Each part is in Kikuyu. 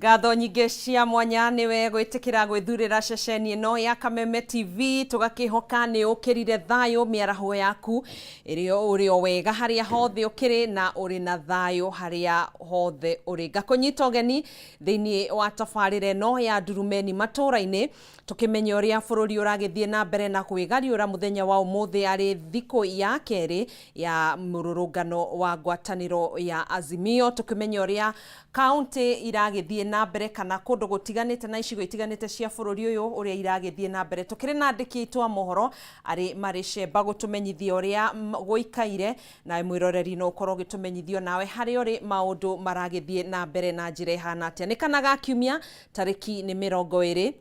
Ngatho nyingĩ cia mwanya nĩwe gwĩtĩkĩra gwĩthurĩra ceceni ĩno ya Kameme TV. Tũgakĩhoka nĩ ũkĩrire thayũ, mĩaraho yaku ĩrĩ ũrĩ o wega harĩa hothe ũkĩrĩ, na ũrĩ na thayũ harĩa hothe ũrĩ. Ngakũnyita ũgeni thĩinĩ wa tabarĩra ĩno ya Ndurumeni matũũra-inĩ, tũkĩmenya ũrĩa bũrũri ũragĩthiĩ na mbere na kwĩgariũra mũthenya wa ũmũthĩ, arĩ thikũ ya kerĩ ya mũrũrũngano wa ngwatanĩro ya Azimio, tũkĩmenya ũrĩa kaunti iragĩthiĩ na mbere kana kũndũ gũtiganĩte na icigo itiganĩte cia bũrũri ũyũ ũrĩa iragĩthiĩ na mbere. Tũkĩrĩ na andĩki aitũ a mohoro arĩ marĩ cemba gũtũmenyithia ũrĩa gũikaire, nawe mwĩroreri no ũkorwo ũgĩtũmenyithio nawe harĩa ũrĩ maũndũ maragĩthiĩ na mbere na njĩra ĩhana atĩa. Nĩ kana ga kiumia, tarĩki nĩ 20,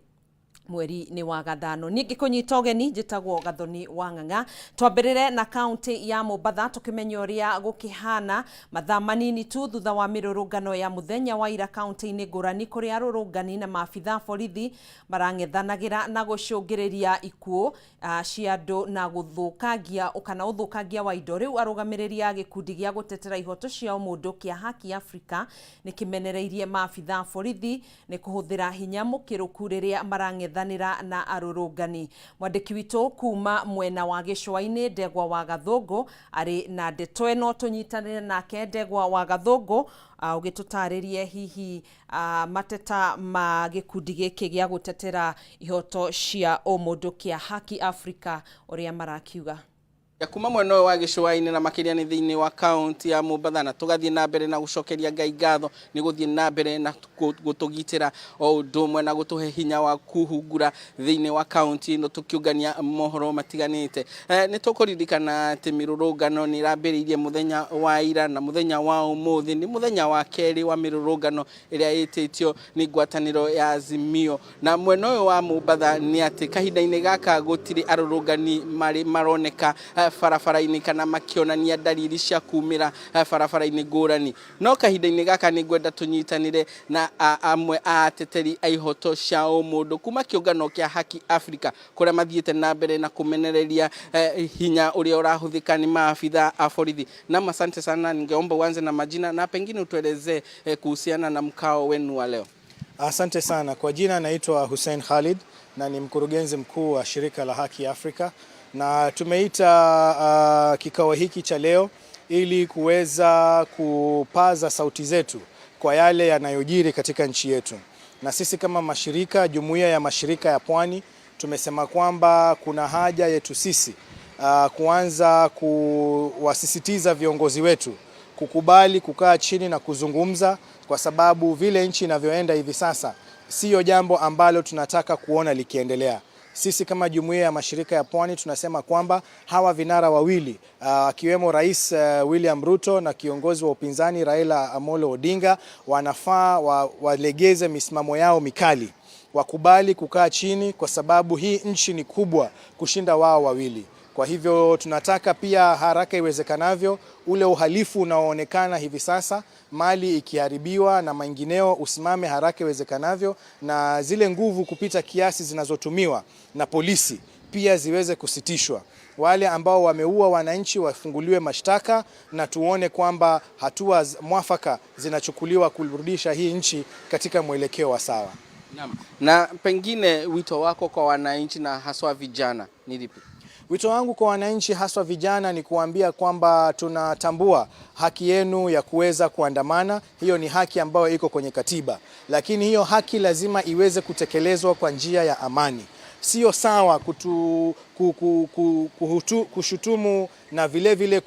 mweri nĩ wa gathano. Niĩ ngĩkũnyita ũgeni njĩtagwo Gathoni wa Ng'ang'a. Twambĩrĩre na kaunti ya Mombatha, tũkĩmenya ũrĩa gũkĩhana mathaa manini tu thutha wa mĩrũrũngano ya mũthenya wa ira kaunti-inĩ ngũrani, kũrĩa arũrũngani na maabitha borithi marang'ethanagĩra na gũcũngĩrĩria ikuũ cia andũ na gũthũkangia kana ũthũkangia wa indo. Rĩu arũgamĩrĩri a gĩkundi gĩa gũtetera ihoto cia ũmũndũ kĩa Haki Africa nĩ kĩmenereirie maabitha borithi nĩ kũhũthĩra hinya mũkĩrũku rĩrĩa marang'ethanĩra na arũrũngani. Mwandĩki witũ kuma mwena wa gĩcũa-inĩ, Ndegwa wa Gathũngũ, arĩ na ndeto ĩno. Tũnyitanĩre nake. Ndegwa wa Gathũngũ, ũgĩtũtarĩrie hihi mateta ma gĩkundi gĩkĩ gĩa gũtetera ihoto cia ũmũndũ kĩa Haki Africa ũrĩa marakiuga. Kuma mwena ũyũ wa gĩcũa-inĩ na makĩria nĩ thĩinĩ wa kaunti ya Mombatha, na tũgathiĩ na mbere na gũcokeria Ngai ngatho nĩ gũthiĩ na mbere na gũtũgitĩra o ũndũ ũmwe na gũtũhe hinya wa kũhungura thĩinĩ wa kaunti ĩno tũkĩũngania mohoro matiganĩte. Nĩ tũkũririkana atĩ mĩrũrũngano nĩ ĩrambĩrĩirie mũthenya wa ira, na mũthenya wa ũmũthĩ nĩ mũthenya wa kerĩ wa mĩrũrũngano ĩrĩa ĩtĩtio nĩ ngwatanĩro ya Azimio. Na mwena ũyũ wa Mombatha nĩ atĩ kahinda-inĩ gaka gũtirĩ arũrũngani marĩ maroneka barabara-inĩ kana makĩonania dalili cia kumĩra barabara-inĩ ngũrani. No kahinda-inĩ gaka nĩ ngwenda tũnyitanĩre na amwe a ateteri a ihoto cia ũmũndũ kuma kĩũngano kĩa Haki Africa, kũrĩa mathiĩte na mbere na kũmenereria hinya ũrĩa ũrahũthĩka nĩ maabitha a borithi. Nam, asante sana, ningeomba uanze na majina na pengine utuelezee kuhusiana na mkao wenu wa leo. Asante sana. Kwa jina naitwa Hussein Khalid na ni mkurugenzi mkuu wa shirika la Haki Afrika, na tumeita kikao hiki cha leo ili kuweza kupaza sauti zetu kwa yale yanayojiri katika nchi yetu. Na sisi kama mashirika, jumuiya ya mashirika ya Pwani, tumesema kwamba kuna haja yetu sisi kuanza kuwasisitiza viongozi wetu kukubali kukaa chini na kuzungumza, kwa sababu vile nchi inavyoenda hivi sasa siyo jambo ambalo tunataka kuona likiendelea. Sisi kama jumuiya ya mashirika ya Pwani tunasema kwamba hawa vinara wawili, akiwemo Rais William Ruto na kiongozi wa upinzani Raila Amolo Odinga, wanafaa walegeze misimamo yao mikali, wakubali kukaa chini, kwa sababu hii nchi ni kubwa kushinda wao wawili. Kwa hivyo tunataka pia haraka iwezekanavyo ule uhalifu unaoonekana hivi sasa, mali ikiharibiwa na mengineo, usimame haraka iwezekanavyo, na zile nguvu kupita kiasi zinazotumiwa na polisi pia ziweze kusitishwa. Wale ambao wameua wananchi wafunguliwe mashtaka na tuone kwamba hatua mwafaka zinachukuliwa kurudisha hii nchi katika mwelekeo wa sawa. Naam. Na pengine wito wako kwa wananchi na haswa vijana ni lipi? Wito wangu kwa wananchi haswa vijana ni kuambia kwamba tunatambua haki yenu ya kuweza kuandamana. Hiyo ni haki ambayo iko kwenye katiba, lakini hiyo haki lazima iweze kutekelezwa kwa njia ya amani. Sio sawa kushutumu na vile vile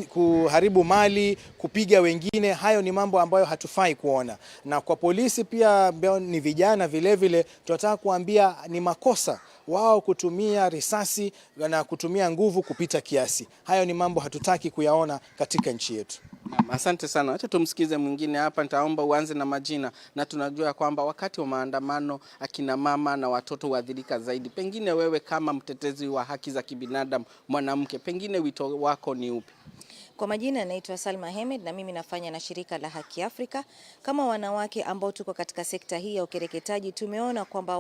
kuharibu mali, kupiga wengine. Hayo ni mambo ambayo hatufai kuona. Na kwa polisi pia ambao ni vijana vile vile, tunataka kuambia ni makosa wao kutumia risasi na kutumia nguvu kupita kiasi. Hayo ni mambo hatutaki kuyaona katika nchi yetu. Naam, asante sana. Acha tumsikize mwingine hapa. Nitaomba uanze na majina, na tunajua kwamba wakati wa maandamano akina mama na watoto huathirika zaidi. Pengine wewe kama mtetezi wa haki za kibinadamu mwanamke, pengine wito wako ni upi? Kwa majina naitwa Salma Hemed na mimi nafanya na shirika la Haki Afrika. Kama wanawake ambao tuko katika sekta hii ya ukereketaji, tumeona kwamba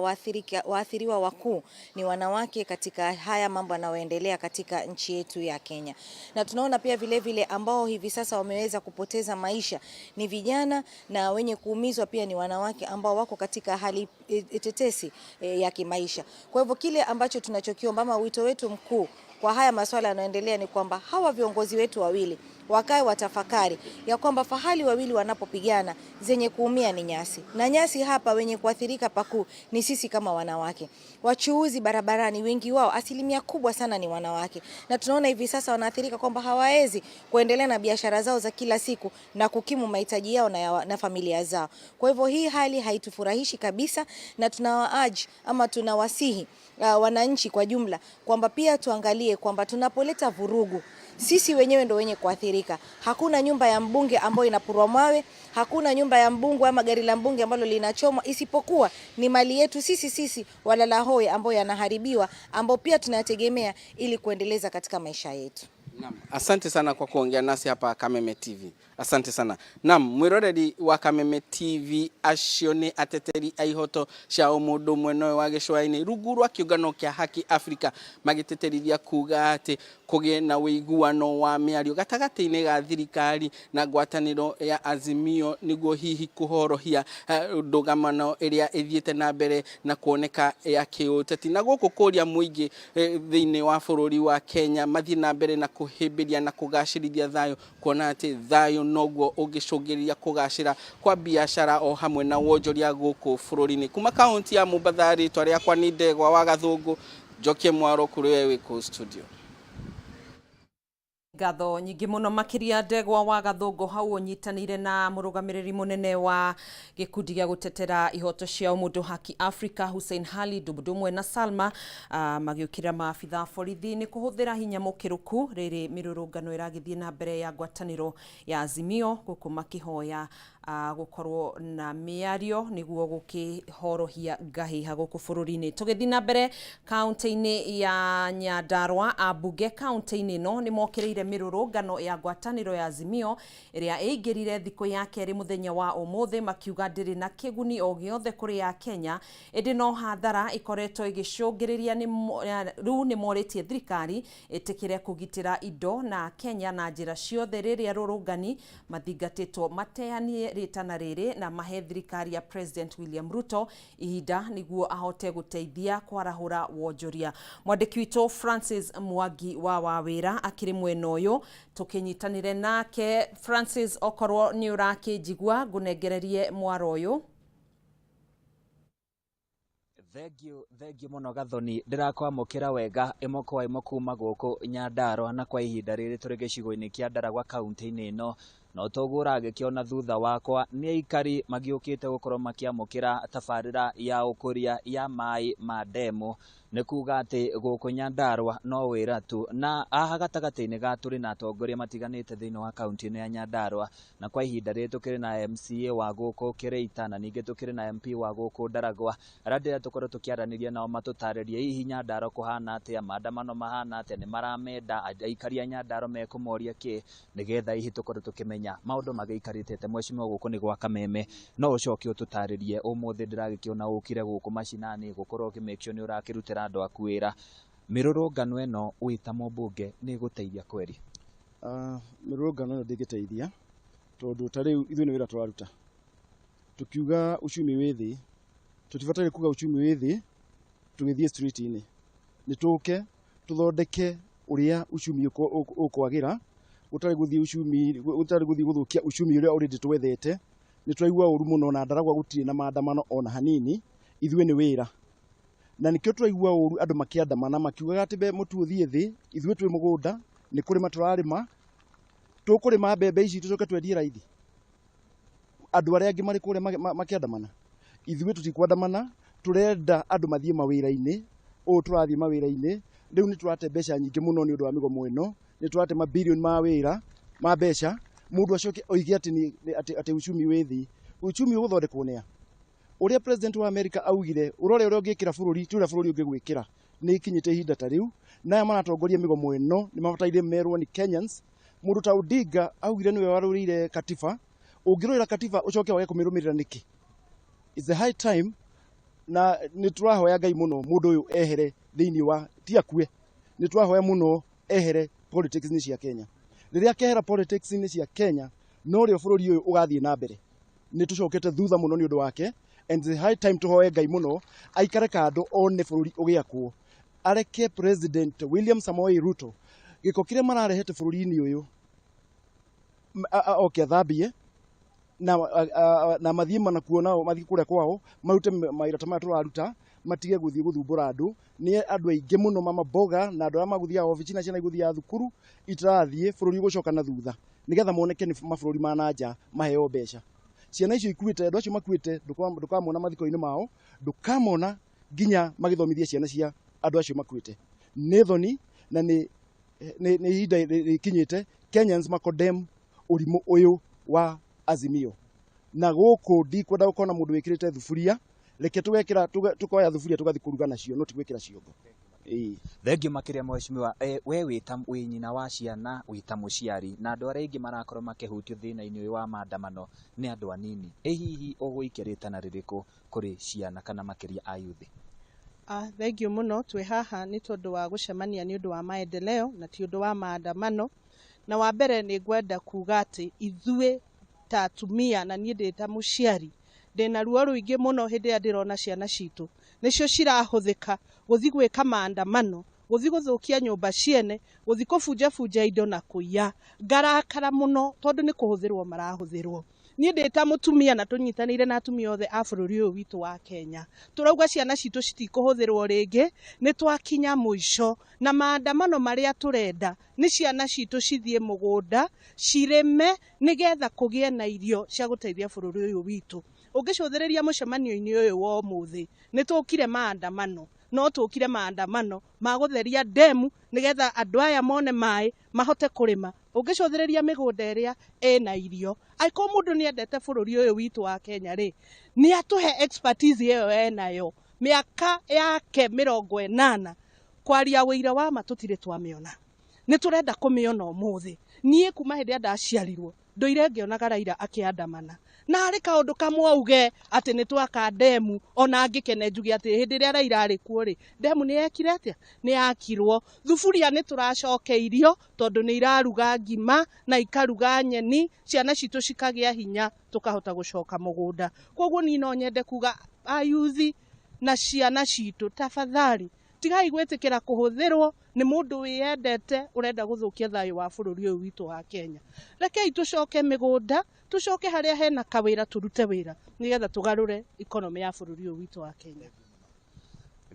waathiriwa wakuu ni wanawake katika haya mambo yanayoendelea katika nchi yetu ya Kenya, na tunaona pia vile vile ambao hivi sasa wameweza kupoteza maisha ni vijana na wenye kuumizwa pia ni wanawake ambao wako katika hali tetesi ya kimaisha. Kwa hivyo kile ambacho tunachokiomba ama wito wetu mkuu kwa haya masuala yanayoendelea ni kwamba hawa viongozi wetu wawili wakae watafakari ya kwamba fahali wawili wanapopigana zenye kuumia ni nyasi, na nyasi hapa wenye kuathirika pakuu ni sisi kama wanawake. Wachuuzi barabarani wengi wao, asilimia kubwa sana ni wanawake, na tunaona hivi sasa wanaathirika kwamba hawawezi kuendelea na biashara zao za kila siku na kukimu mahitaji yao na familia zao. Kwa hivyo hii hali haitufurahishi kabisa, na tunawaaji ama tunawasihi wananchi kwa jumla kwamba pia tuangalie kwamba tunapoleta vurugu sisi wenyewe ndo wenye kuathirika. Hakuna nyumba ya mbunge ambayo inapurwa mawe, hakuna nyumba ya mbunge ama gari la mbunge ambalo linachomwa, isipokuwa ni mali yetu sisi walala hoi ambayo yanaharibiwa, ambao pia tunayategemea ili kuendeleza katika maisha yetu. Naam, asante sana kwa kuongea nasi hapa Kameme TV. Asante sana. Naam, mwiroreri wa Kameme TV acio nĩ ateteri a ihoto cia ũmũndũ mwena ũyũ wa gĩcũa-inĩ rungu rwa kĩũngano kĩa Haki Africa magĩtĩtĩrithia kuga atĩ kũgĩe na ũiguano wa mĩario gatagatĩ-inĩ ga thirikari na ngwatanĩro ya Azimio nĩguo hihi kũhorohia ndũgamano ĩrĩa ĩthiĩte na mbere na kuoneka ya kĩũteti na gũkũ kũria mũingĩ thĩinĩ wa bũrũri wa Kenya mathiĩ na mbere na kũhĩmbĩria na kũgacĩrithia thayũ kuona atĩ thayũ noguo ũngĩcũngĩrĩria kũgacĩra kwa biacara o hamwe na wonjoria gũkũ bũrũri-inĩ. Kuma kaunti ya Mombatha rĩtwa rĩakwa nĩ Ndegwa wa Gathũngũ, njokie mwaro kũrĩ we wĩ kũu studio. Ngatho nyingĩ mũno makĩria Ndegwa wa Gathũngũ hau ũnyitanĩire na mũrũgamĩrĩri mũnene wa gĩkundi gĩa gũtetera ihoto cia ũmũndũ Haki Africa Hussein Khalid ũndũ na Salma magĩũkĩrĩra maabitha a borithi nĩ kũhũthĩra hinya mũkĩrũku rĩrĩ mĩrũrũngano ĩragĩthiĩ na mbere ya ngwatanĩro ya Azimio gũkũ makĩhoya gũkorwo na mĩario nĩguo gũkĩhorohia ngahĩha gũkũ bũrũri-inĩ. Tũgĩthiĩ na mbere kaunti-inĩ ya Nyandarua, ambunge kaunti-inĩ ĩno nĩ mokĩrĩire mĩrũrũngano ya ngwatanĩro ya Azimio ĩrĩa ĩingĩrire thikũ ya kerĩ mũthenya wa ũmũthĩ makiuga ndĩrĩ na kĩguni o gĩothe kũrĩ ya Kenya ĩndĩ no hathara ĩkoretwo ĩgĩcũngĩrĩria rĩu nĩ morĩtie thirikari ĩtĩkĩre kũgitĩra indo na Kenya na njĩra ciothe rĩrĩa arũrũngani mathingatĩtwo mateanie rĩtana rĩrĩ na mahe thirikari ya President William Ruto ihinda nĩguo ahote gũteithia kwarahũra wonjoria. Mwandĩki witũ Francis Mwangi wa Wawĩra akĩrĩ mwena ũyũ tũkĩnyitanĩre nake. Francis, okorwo nĩ ũrakĩnjigua ngũnengererie mwaro ũyũ. Thengio mũno Gathoni, ndĩrakwamũkĩra wega ĩmwe kwa ĩmwe kuma gũkũ Nyandarua na kwa ihinda rĩrĩ tũrĩ gĩcigo-inĩ kĩa Ndaragwa kaunti-inĩ ĩno no toguo ũragĩkĩona thutha wakwa nĩ aikari magĩũkĩte gũkorwo makĩamũkĩra tabarĩra ya ũkũria ya maĩ ma ndemu nĩ kuga atĩ gũkũ Nyandarua no wĩra tu na haha gatagatĩ-inĩ ga tũrĩ na atongoria matiganĩte thĩinĩ wa kaunti ĩno ya Nyandarua na kwa ihinda rĩrĩ tũkĩrĩ na MCA wa gũkũ Kĩrĩita na ningĩ tũkĩrĩ na MP wa gũkũ Ndaragwa arĩa ndĩrĩa tũkorwo tũkĩaranĩria nao matũtarĩrie hihi Nyandarua kũhana atĩa, maandamano mahana atĩa, nĩ maramenda aikari a Nyandarua mekũmoria kĩ nĩgetha hihi tũkorwo tũkĩmenya maũndũ magĩikarĩte atĩa. Mheshimiwa, gũkũ nĩ gwa Kameme, no ũcoke ũtũtarĩrie ũmũthĩ ndĩragĩkĩona ũkire gũkũ macinani gũkorwo ũkĩ make sure nĩ ũrakĩrutĩra andũ aku wĩra, mĩrũrũngano ĩno wĩ ta mũmbunge nĩ ĩgũteithia kweri? Mĩrũrũngano ĩno ndĩngĩteithia tondũ ta rĩu ithuĩ nĩ wĩra tũraruta tukiuga uchumi wĩ thĩ, tũtibataire kuga uchumi wĩ thĩ tũgĩthiĩ street-inĩ, nĩ tũke tũthondeke ũrĩa uchumi ũkwagĩra gũtarĩ gũthiĩ uchumi gũtarĩ gũthiĩ gũthũkia uchumi ũrĩa already twethete. Nĩ twaigua ũru mũno na Ndaragwa gũtirĩ na maandamano ona hanini, ithuĩ nĩ wĩra na nĩkĩo twaigua ũru andũ makĩandamana makiugaga atĩ mũtu ũthiĩ thĩ, ithuĩ twĩ mũgũnda nĩ kũrĩma tũrarĩma, tũkũrĩma mbembe ici tũcoke twendie raithi andũ arĩa angĩ marĩ kũrĩa makĩandamana. Ithuĩ tũtikwandamana, tũrenda andũ mathiĩ mawĩra-inĩ, ũũ tũrathiĩ mawĩra-inĩ rĩu nĩ tũrate mbeca nyingĩ mũno nĩ ũndũ wa mĩgomo ĩno, nĩ tũrate mabirioni ma wĩra ma mbeca, mũndũ acoke oige atĩ uchumi wĩ thĩ. Uchumi ũgũthondekwo nĩa? Ũrĩa president wa America augire ũrore ũrĩa ũngĩkĩra bũrũri ti ũrĩa bũrũri ũngĩgwĩkĩra, nĩ ikinyĩte ihinda ta rĩu na aya maratongoria mĩgomo ĩno nĩ mabataire merwo nĩ Kenyans Mũndũ ta Odinga augire nĩwe warũrĩire katiba, ũngĩrũĩra katiba ũcoke wage kũmĩrũmĩrĩra nĩkĩ? It's the high time, na nĩ tũrahoya Ngai mũno mũndũ ũyũ ehere thĩinĩ wa, ti akue, nĩ tũrahoya mũno ehere politics-inĩ cia Kenya. Rĩrĩa akehera politics-inĩ cia Kenya, norĩo bũrũri ũyũ ũgathiĩ na mbere. Nĩ tũcokete thutha mũno nĩ ũndũ wake, and the high time tũhoe Ngai mũno aikare kando one bũrũri ũgĩakwo, areke President William Samoei Ruto gĩko kĩrĩa mararehete bũrũri-inĩ ũyũ oke athambie na mathiĩ manakuo nao mathiĩ kũrĩa kwao marute mawĩra ta maya tũraruta, matige gũthiĩ gũthumbũra andũ. Nĩ andũ aingĩ mũno mama mboga na andũ arĩa magũthiaga obici na ciana igũthiaga thukuru itarathiĩ, bũrũri ũgũcoka na thutha nĩgetha moneke nĩ mabũrũri ma na nja maheo mbeca. Ciana icio ikuĩte, andũ acio makuĩte, ndũkamona mathiko-inĩ mao, ndũkamona nginya magĩthomithia ciana cia andũ acio makuĩte. Nĩ thoni na nĩ ihinda rĩkinyĩte Kenyans macondemn ũrimũ ũyũ wa Azimio. Na gũkũ ndikwenda gũkona mũndũ wĩkĩrĩte thuburia, reke tũgekĩra tũkoya thuburia tũgathiĩ kũruga nacio, no ti gwĩkĩra ciongo. Thengiũ makĩria mheshimiwa, we wĩ wĩ nyina wa ciana, wĩ ta mũciari, na andũ arĩa aingĩ marakorwo makĩhutio thĩna-inĩ ũyũ wa maandamano nĩ andũ anini, ĩ hihi ũgũikia rĩtana rĩrĩkũ kũrĩ ciana kana makĩria a youth? Thengiũ mũno. Twĩ haha nĩ tondũ wa gũcemania nĩ ũndũ wa maendeleo na ti ũndũ wa maandamano. Na wa mbere nĩ ngwenda kuga atĩ ithuĩ ta atumia na niĩ ndĩ ta mũciari ndĩna ruo rũingĩ mũno hĩndĩ ĩrĩa ndĩrona ciana citũ nĩcio cirahũthĩka gũthiĩ gwĩka maandamano, gũthiĩ gũthũkia nyũmba ciene, gũthiĩ kũbunjabunja indo na kũiya. Ngarakara mũno tondũ nĩ kũhũthĩrwo marahũthĩrwo. Niĩ ndĩ ta mũtumia na tũnyitanĩire na atumia othe a bũrũri ũyũ witũ wa Kenya, tũrauga ciana citũ citikũhũthĩrwo rĩngĩ, nĩ twakinya mũico. Na maandamano marĩa tũrenda nĩ ciana citũ cithiĩ mũgũnda cirĩme nĩgetha kũgĩe na irio cia gũteithia bũrũri ũyũ witũ. Ũngĩcũthĩrĩria mũcemanio-inĩ ũyũ wa ũmũthĩ, nĩ tũkire maandamano, no tũkire maandamano ma gũtheria ndemu nĩgetha andũ aya mone maĩ mahote kũrĩma. Ũngĩcũthĩrĩria mĩgũnda ĩrĩa ĩna irio, angĩkorwo mũndũ nĩ endete bũrũri ũyũ witũ wa Kenya rĩ, nĩ atũhe expertise ĩyo enayo mĩaka yake 80 kwaria ũira wa ma tũtirĩ twamĩona. Nĩ tũrenda kũmĩona ũmũthĩ. Niĩ kuma hĩndĩ ĩrĩa ndaciarirwo ndũire ngĩonaga Raila akĩandamana, na harĩ kaũndũ kamwe auge atĩ nĩ twaka ndemu, ona ngĩkene njuge atĩ hĩndĩ ĩrĩa Raila arĩ kuo rĩ, ndemu nĩ yekire atĩa? Nĩ yakirwo. Thuburia nĩ tũracokeirio tondũ nĩ iraruga ngima na ikaruga nyeni, ciana citũ cikagĩa hinya tũkahota gũcoka mũgũnda. Koguo niĩ no nyende kuga ayuthi na ciana citũ, tafadhali tigai gwĩtĩkĩra kũhũthĩrwo nĩ mũndũ wĩyendete ũrenda gũthũkia thayũ wa bũrũri ũyũ witũ wa Kenya. Rekei tũcoke mĩgũnda, tũcoke harĩa hena kawĩra tũrute wĩra nĩgetha tũgarũre economy ya bũrũri ũyũ witũ wa Kenya.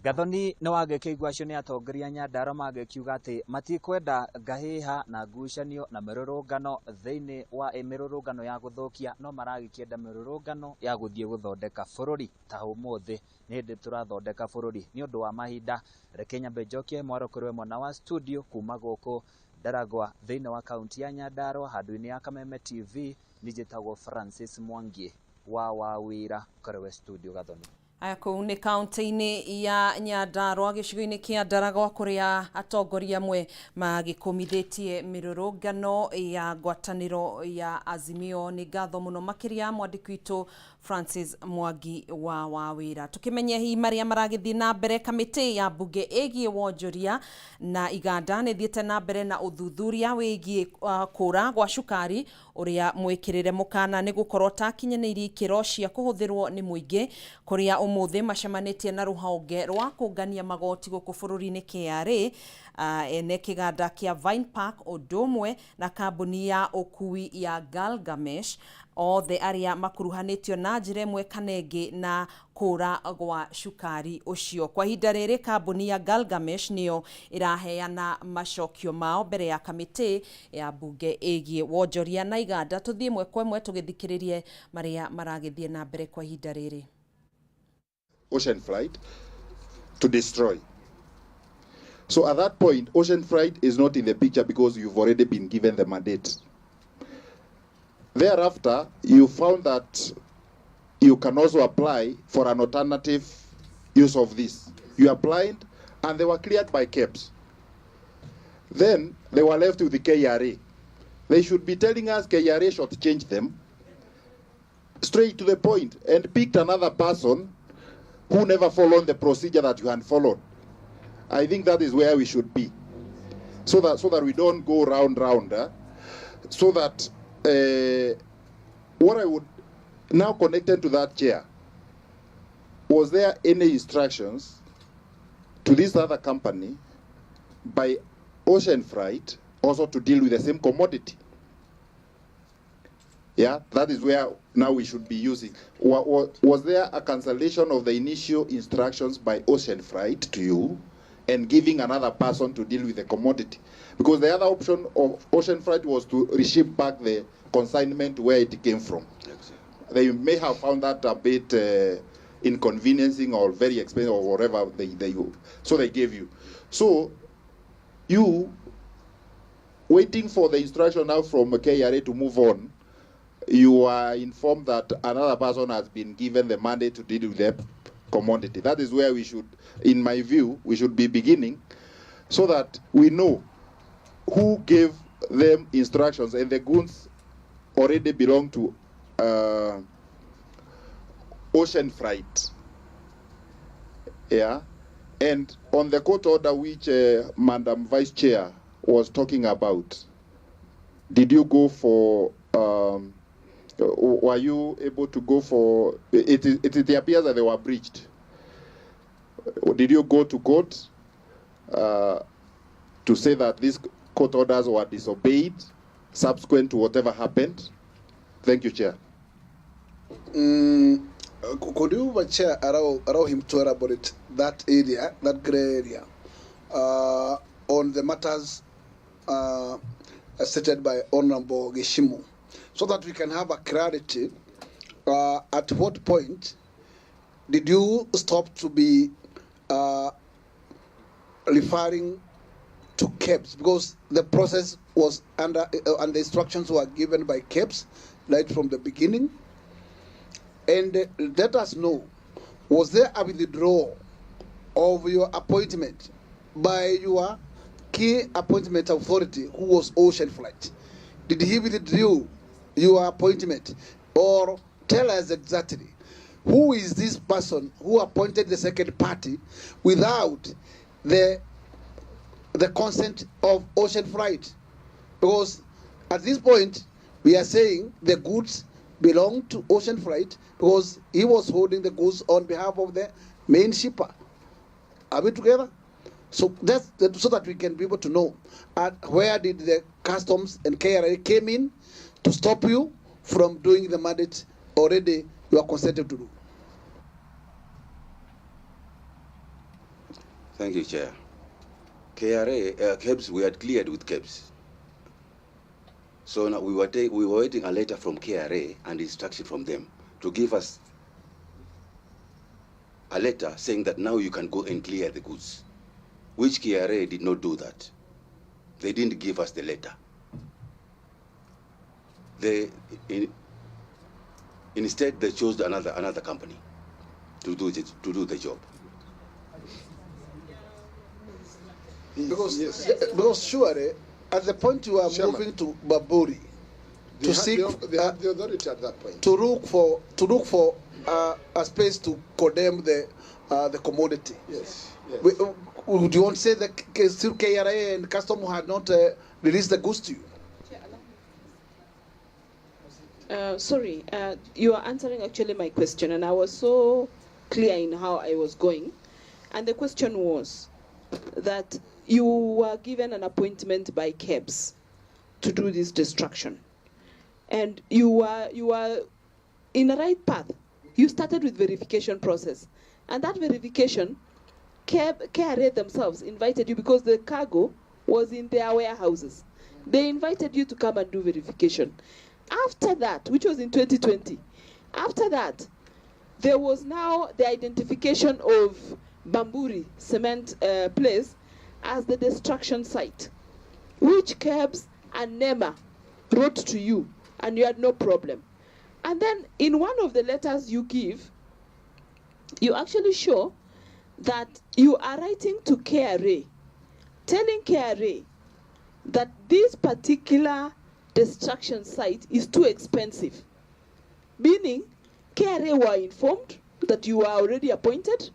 Gathoni nĩ wagĩkĩigua acio nĩ atongoria Nyandarua magĩkiuga atĩ matikwenda ngahĩha na ngucanio na mĩrũrũngano thĩinĩ wa mĩrũrũngano ya gũthũkia, no maragĩkĩenda mĩrũrũngano ya gũthiĩ gũthondeka bũrũri. Ta ũmũthĩ nĩ hĩndĩ tũrathondeka bũrũri. Nĩ ũndũ wa mahinda, reke nyambe njokie mwaro kũrĩ mwena wa studio kuma gũkũ Ndaragwa thĩinĩ wa kaunti ya Nyandarua, handũ-inĩ ya Kameme TV. Niĩ njĩtagwo Francis Mwangi wa Wawĩra, kũrĩ studio Gathoni. Aya kũu nĩ kaunti-inĩ ya Nyandarua gĩcigo-inĩ kĩa Ndaragwa kũrĩa atongoria amwe magĩkũmithĩtie mĩrũrũngano ya ngwatanĩro ya Azimio. Nĩ ngatho mũno makĩria mwandĩki witũ Francis Mwangi wa Wawĩra. Tũkĩmenye hihi marĩa maragĩthiĩ na mbere, kamĩtĩ ya mbunge ĩgiĩ wonjoria na iganda nĩ ĩthiĩte na mbere na ũthuthuria wĩgiĩ kũra gwa cukari ũrĩa mwĩkĩrĩre mũkana nĩ gũkorwo takinyanĩirie ikĩro cia kũhũthĩrwo nĩ mũingĩ, kũrĩa ũmũthĩ macemanĩtie na rũhonge rwa kũngania magoti gũkũ bũrũri-inĩ KRA, ene kĩganda kĩa Vine Park ũndũ ũmwe na kambuni ya ũkui ya Galgamesh, othe arĩa makuruhanĩtio na njĩra ĩmwe kana ĩngĩ na kũra gwa cukari ũcio. Kwa ihinda rĩrĩ kambuni ya Galgamesh nĩyo ĩraheana macokio mao mbere ya kamĩtĩ ya mbunge ĩgiĩ wonjoria na iganda. Tũthiĩ ĩmwe kwa ĩmwe tũgĩthikĩrĩrie marĩa maragĩthiĩ na mbere kwa ihinda rĩrĩ. Ocean Flight to destroy. So at that point, Ocean Flight is not in the picture because you've already been given the mandate. Thereafter, you found that you can also apply for an alternative use of this. You applied and they were cleared by KEBS. Then they were left with the KRA. They should be telling us KRA shortchanged them, straight to the point, and picked another person who never followed the procedure that you had followed. I think that is where we should be, so that we don't go round round. So that what I would now connected to that, chair, was there any instructions to this other company by Ocean Freight also to deal with the same commodity? Yeah, that is where now we should be using. Was there a cancellation of the initial instructions by Ocean Freight to you and giving another person to deal with the commodity? Because the other option of Ocean Freight was to reship back the consignment where it came from. Exactly. They may have found that a bit inconveniencing or very expensive or whatever they so they gave you. So you, waiting for the instruction now from KRA to move on, you are informed that another person has been given the mandate to deal with the commodity. That is where we should, in my view, we should be beginning, so that we know who gave them instructions, and the goods already belong to Ocean Freight. Yeah. And on the court order which Madam Vice Chair was talking about, did you go for, were you able to go for, it appears that they were breached. Did you go to court to say that these court orders were disobeyed subsequent to whatever happened? Thank you, Chair. Could you, Chair, allow him to elaborate that area, that grey area, on the matters stated by Honorable Gichimu, so that we can have a clarity at what point did you stop to be referring to KEBS? Because the process was under, and the instructions were given by KEBS right from the beginning. And let us know, was there a withdrawal of your appointment by your key appointment authority, who was Ocean Flight? Did he withdraw your appointment? Or tell us exactly, who is this person who appointed the second party without the consent of Ocean Flight? Because at this point, we are saying the goods belong to Ocean Freight because he was holding the goods on behalf of the main shipper. Are we together? So that's so that we can be able to know at where did the customs and KRA came in to stop you from doing the mandate already you are consented to do. Thank you, Chair. KRA, KEBS, we had cleared with KEBS. So now we were waiting a letter from KRA and instruction from them to give us a letter saying that now you can go and clear the goods, which KRA did not do that. They didn't give us the letter. Instead, they chose another company to do the job. Because, yes. Because surely, at the point you are Chairman, moving to Bamburi to seek the authority at that point to look for a space to condemn the commodity. Yes. Yes. Would you want to say that still KRA and custom had not released the goods to you? Sorry, you are answering actually my question, and I was so clear in how I was going, and the question was that you were given an appointment by KEBS to do this destruction, and you were in the right path. You started with verification process, and that verification, KRA themselves invited you because the cargo was in their warehouses. They invited you to come and do verification. After that, which was in 2020, after that, there was now the identification of Bamburi cement place as the destruction site, which KEBS and NEMA wrote to you, and you had no problem. And then in one of the letters you give, you actually show that you are writing to KRA, telling KRA that this particular destruction site is too expensive. Meaning, KRA were informed that you are already appointed.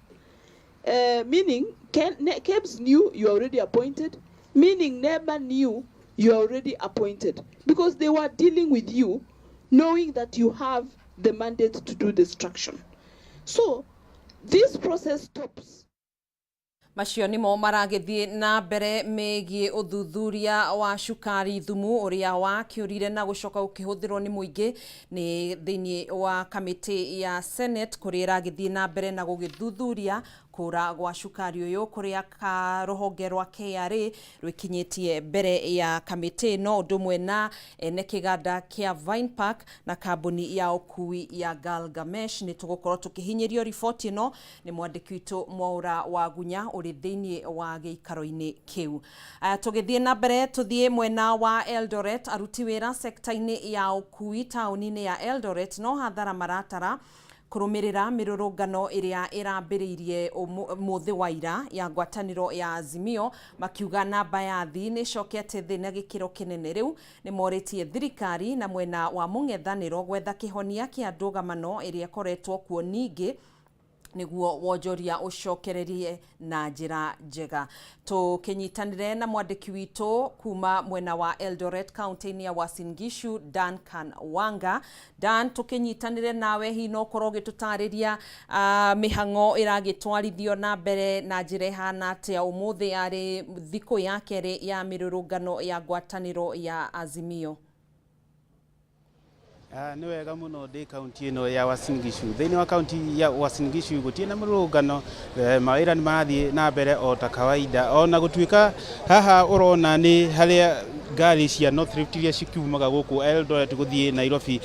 Meaning, KEBS knew you are already appointed. Meaning, NEMA knew you are already appointed. Because they were dealing with you, knowing that you have the mandate to do destruction. So, this process stops. Macio nĩmo maragĩthiĩ na mbere megiĩ ũthuthuria wa cukari thumu ũrĩa wakĩũrire na gũcoka gũkĩhũthĩrwo nĩ mũingĩ nĩ thĩinĩ wa kamĩtĩ ya Senate kũrĩa ĩragĩthiĩ na mbere na gũgĩthuthuria kũra gwa cukari ũyũ kũrĩa rũhonge rwa KRA rwĩkinyĩtie mbere ya kamĩtĩ ĩno ũndũ ũmwe na ene kĩganda kĩa Vine Park na kambuni ya ũkui ya Gilgamesh. Nĩ tũgũkorwo tũkĩhinyĩrio riboti ĩno nĩ mwandĩki witũ Mwaũra wa Gunya ũrĩ thĩinĩ wa gĩikaro-inĩ kĩu. Tũgĩthiĩ na mbere tũthiĩ mwena wa Eldoret, aruti wĩra sekta-inĩ ya ũkui taũni-inĩ ya Eldoret no hathara maratara kũrũmĩrĩra mĩrũrũngano ĩrĩa ĩrambĩrĩirie mũthĩ wa ira ya ngwatanĩro ya Azimio, makiuga namba ya athii nĩ ĩcokete thĩ na gĩkĩro kĩnene. Rĩu nĩ morĩtie thirikari na mwena wa mũng'ethanĩro gwetha kĩhonia kĩa ndũgamano ĩrĩa ĩkoretwo kuo ningĩ nĩguo wonjoria ũcokererie na njĩra njega. Tũkĩnyitanĩre na mwandĩki witũ kuma mwena wa Eldoret kaunti-inĩ ya Uasin Gishu, Duncan Wanga. Dan, tũkĩnyitanĩre nawe, hihi no ũkorwo ũgĩtũtarĩria mĩhang'o ĩragĩtwarithio na mbere na njĩra ĩhana atĩa ũmũthĩ arĩ thikũ ya kerĩ ya mĩrũrũngano ya ngwatanĩro ya Azimio? Nĩ wega mũno, ndĩ kaunti ĩno ya Uasin Gishu. Thĩinĩ wa kaunti ya Uasin Gishu gũtirĩ na mĩrũrũngano, mawĩra nĩ marathiĩ na mbere o ta kawaida, ona gũtuĩka haha ũrona nĩ harĩa ngari cia North Rift iria cikiumaga gũkũ Eldoret gũthiĩ Nairobi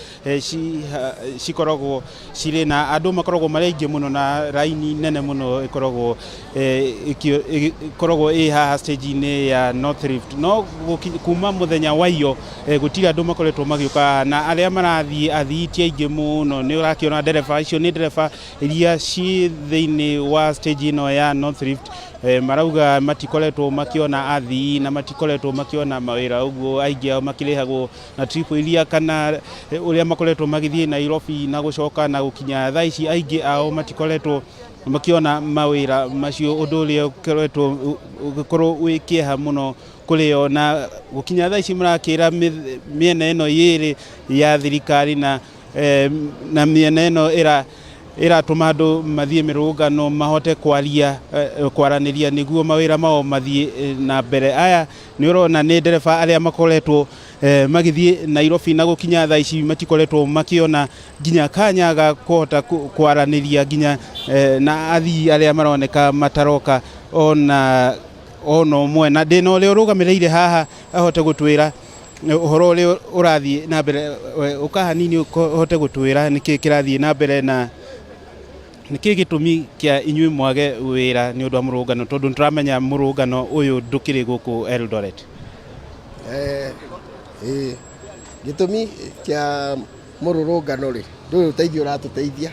cikoragwo cirĩ na andũ makoragwo marĩ aingĩ mũno na raini nene mũno ĩkoragwo ĩkoragwo ĩ haha stage-inĩ ya North Rift. No kuma mũthenya wa iyo gũtirĩ andũ makoretwo magĩũka haha, na arĩa marathiĩ athii ti aingĩ mũno. Nĩ ũrakĩona ndereba icio nĩ ndereba iria ci thĩinĩ wa stage ĩno ya North Rift, marauga matikoretwo makiona athii na matikoretwo makiona mawĩra, ũguo aingĩ ao makĩrĩhagwo na trip iria kana ũrĩa makoretwo magĩthiĩ Nairobi na gũcoka, na gũkinya thaa ici aingĩ ao matikoretwo makiona mawĩra macio, ũndũ ũrĩa ũkoretwo ũgĩkorwo wĩ kĩeha mũno kũrĩ o. Na gũkinya thaa ici marakĩra mĩena ĩno yĩrĩ ya thirikari na mĩena ĩno ĩra ĩratũma andũ mathiĩ mĩrũrũngano mahote kwaria, kwaranĩria nĩguo mawĩra mao mathiĩ na mbere. Aya nĩ ũrona nĩ ndereba arĩa makoretwo magĩthiĩ Nairobi, na gũkinya thaa ici matikoretwo makĩona nginya kanya ga kũhota kwaranĩria nginya na athii arĩa maroneka mataroka ona ũmwe. Na ndĩna ũrĩa ũrũgamĩrĩire haha ahote gũtwĩra ũhoro ũrĩa ũrathiĩ na mbere. Ũka hanini ũhote gũtwĩra nĩkĩ kĩrathiĩ na mbere na nĩkĩ gĩtũmi kĩa inyuĩ mwage wĩra nĩ ũndũ wa mũrũngano, tondũ nĩtũramenya mũrũngano ũyũ ndũkĩrĩ gũkũ Eldoret. Ĩĩ, gĩtũmi kĩa mũrũrũngano rĩ, ndũrĩ ũteithio ũratũteithia,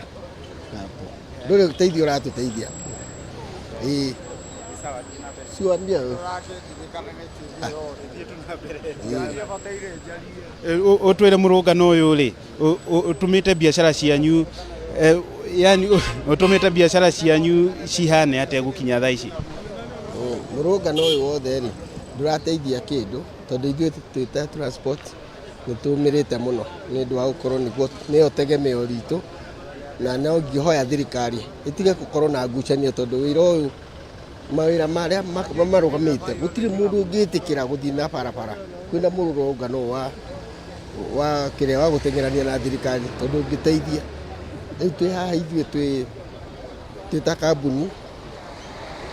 ndũrĩ ũteithio ũratũteithia, ĩĩ ciwambia. Ũtwĩre mũrũngano ũyũ rĩ ũtũmĩte biacara cianyu, yani ũtũmĩte biacara cianyu cihane atĩa gũkinya thaa ici? Mũrũngano ũyũ wothe rĩ, ndũrateithia kĩndũ, tondũ ithuĩ twĩ ta transport nĩ tũmĩrĩte mũno nĩ ũndũ wa gũkorwo nĩguo nĩyo tegemeo ritũ, na no ngĩhoya thirikari ĩtige gũkorwo na ngucanio, tondũ wĩra ũyũ, mawĩra marĩa marũgamĩte, gũtirĩ mũndũ ũngĩtĩkĩra gũthiĩ na barabara kwĩna mũrũrũngano wa kĩrĩa wa gũteng'erania na thirikari, tondũ ũngĩteithia. Rĩu twĩ haha ithuĩ twĩ ta kambuni,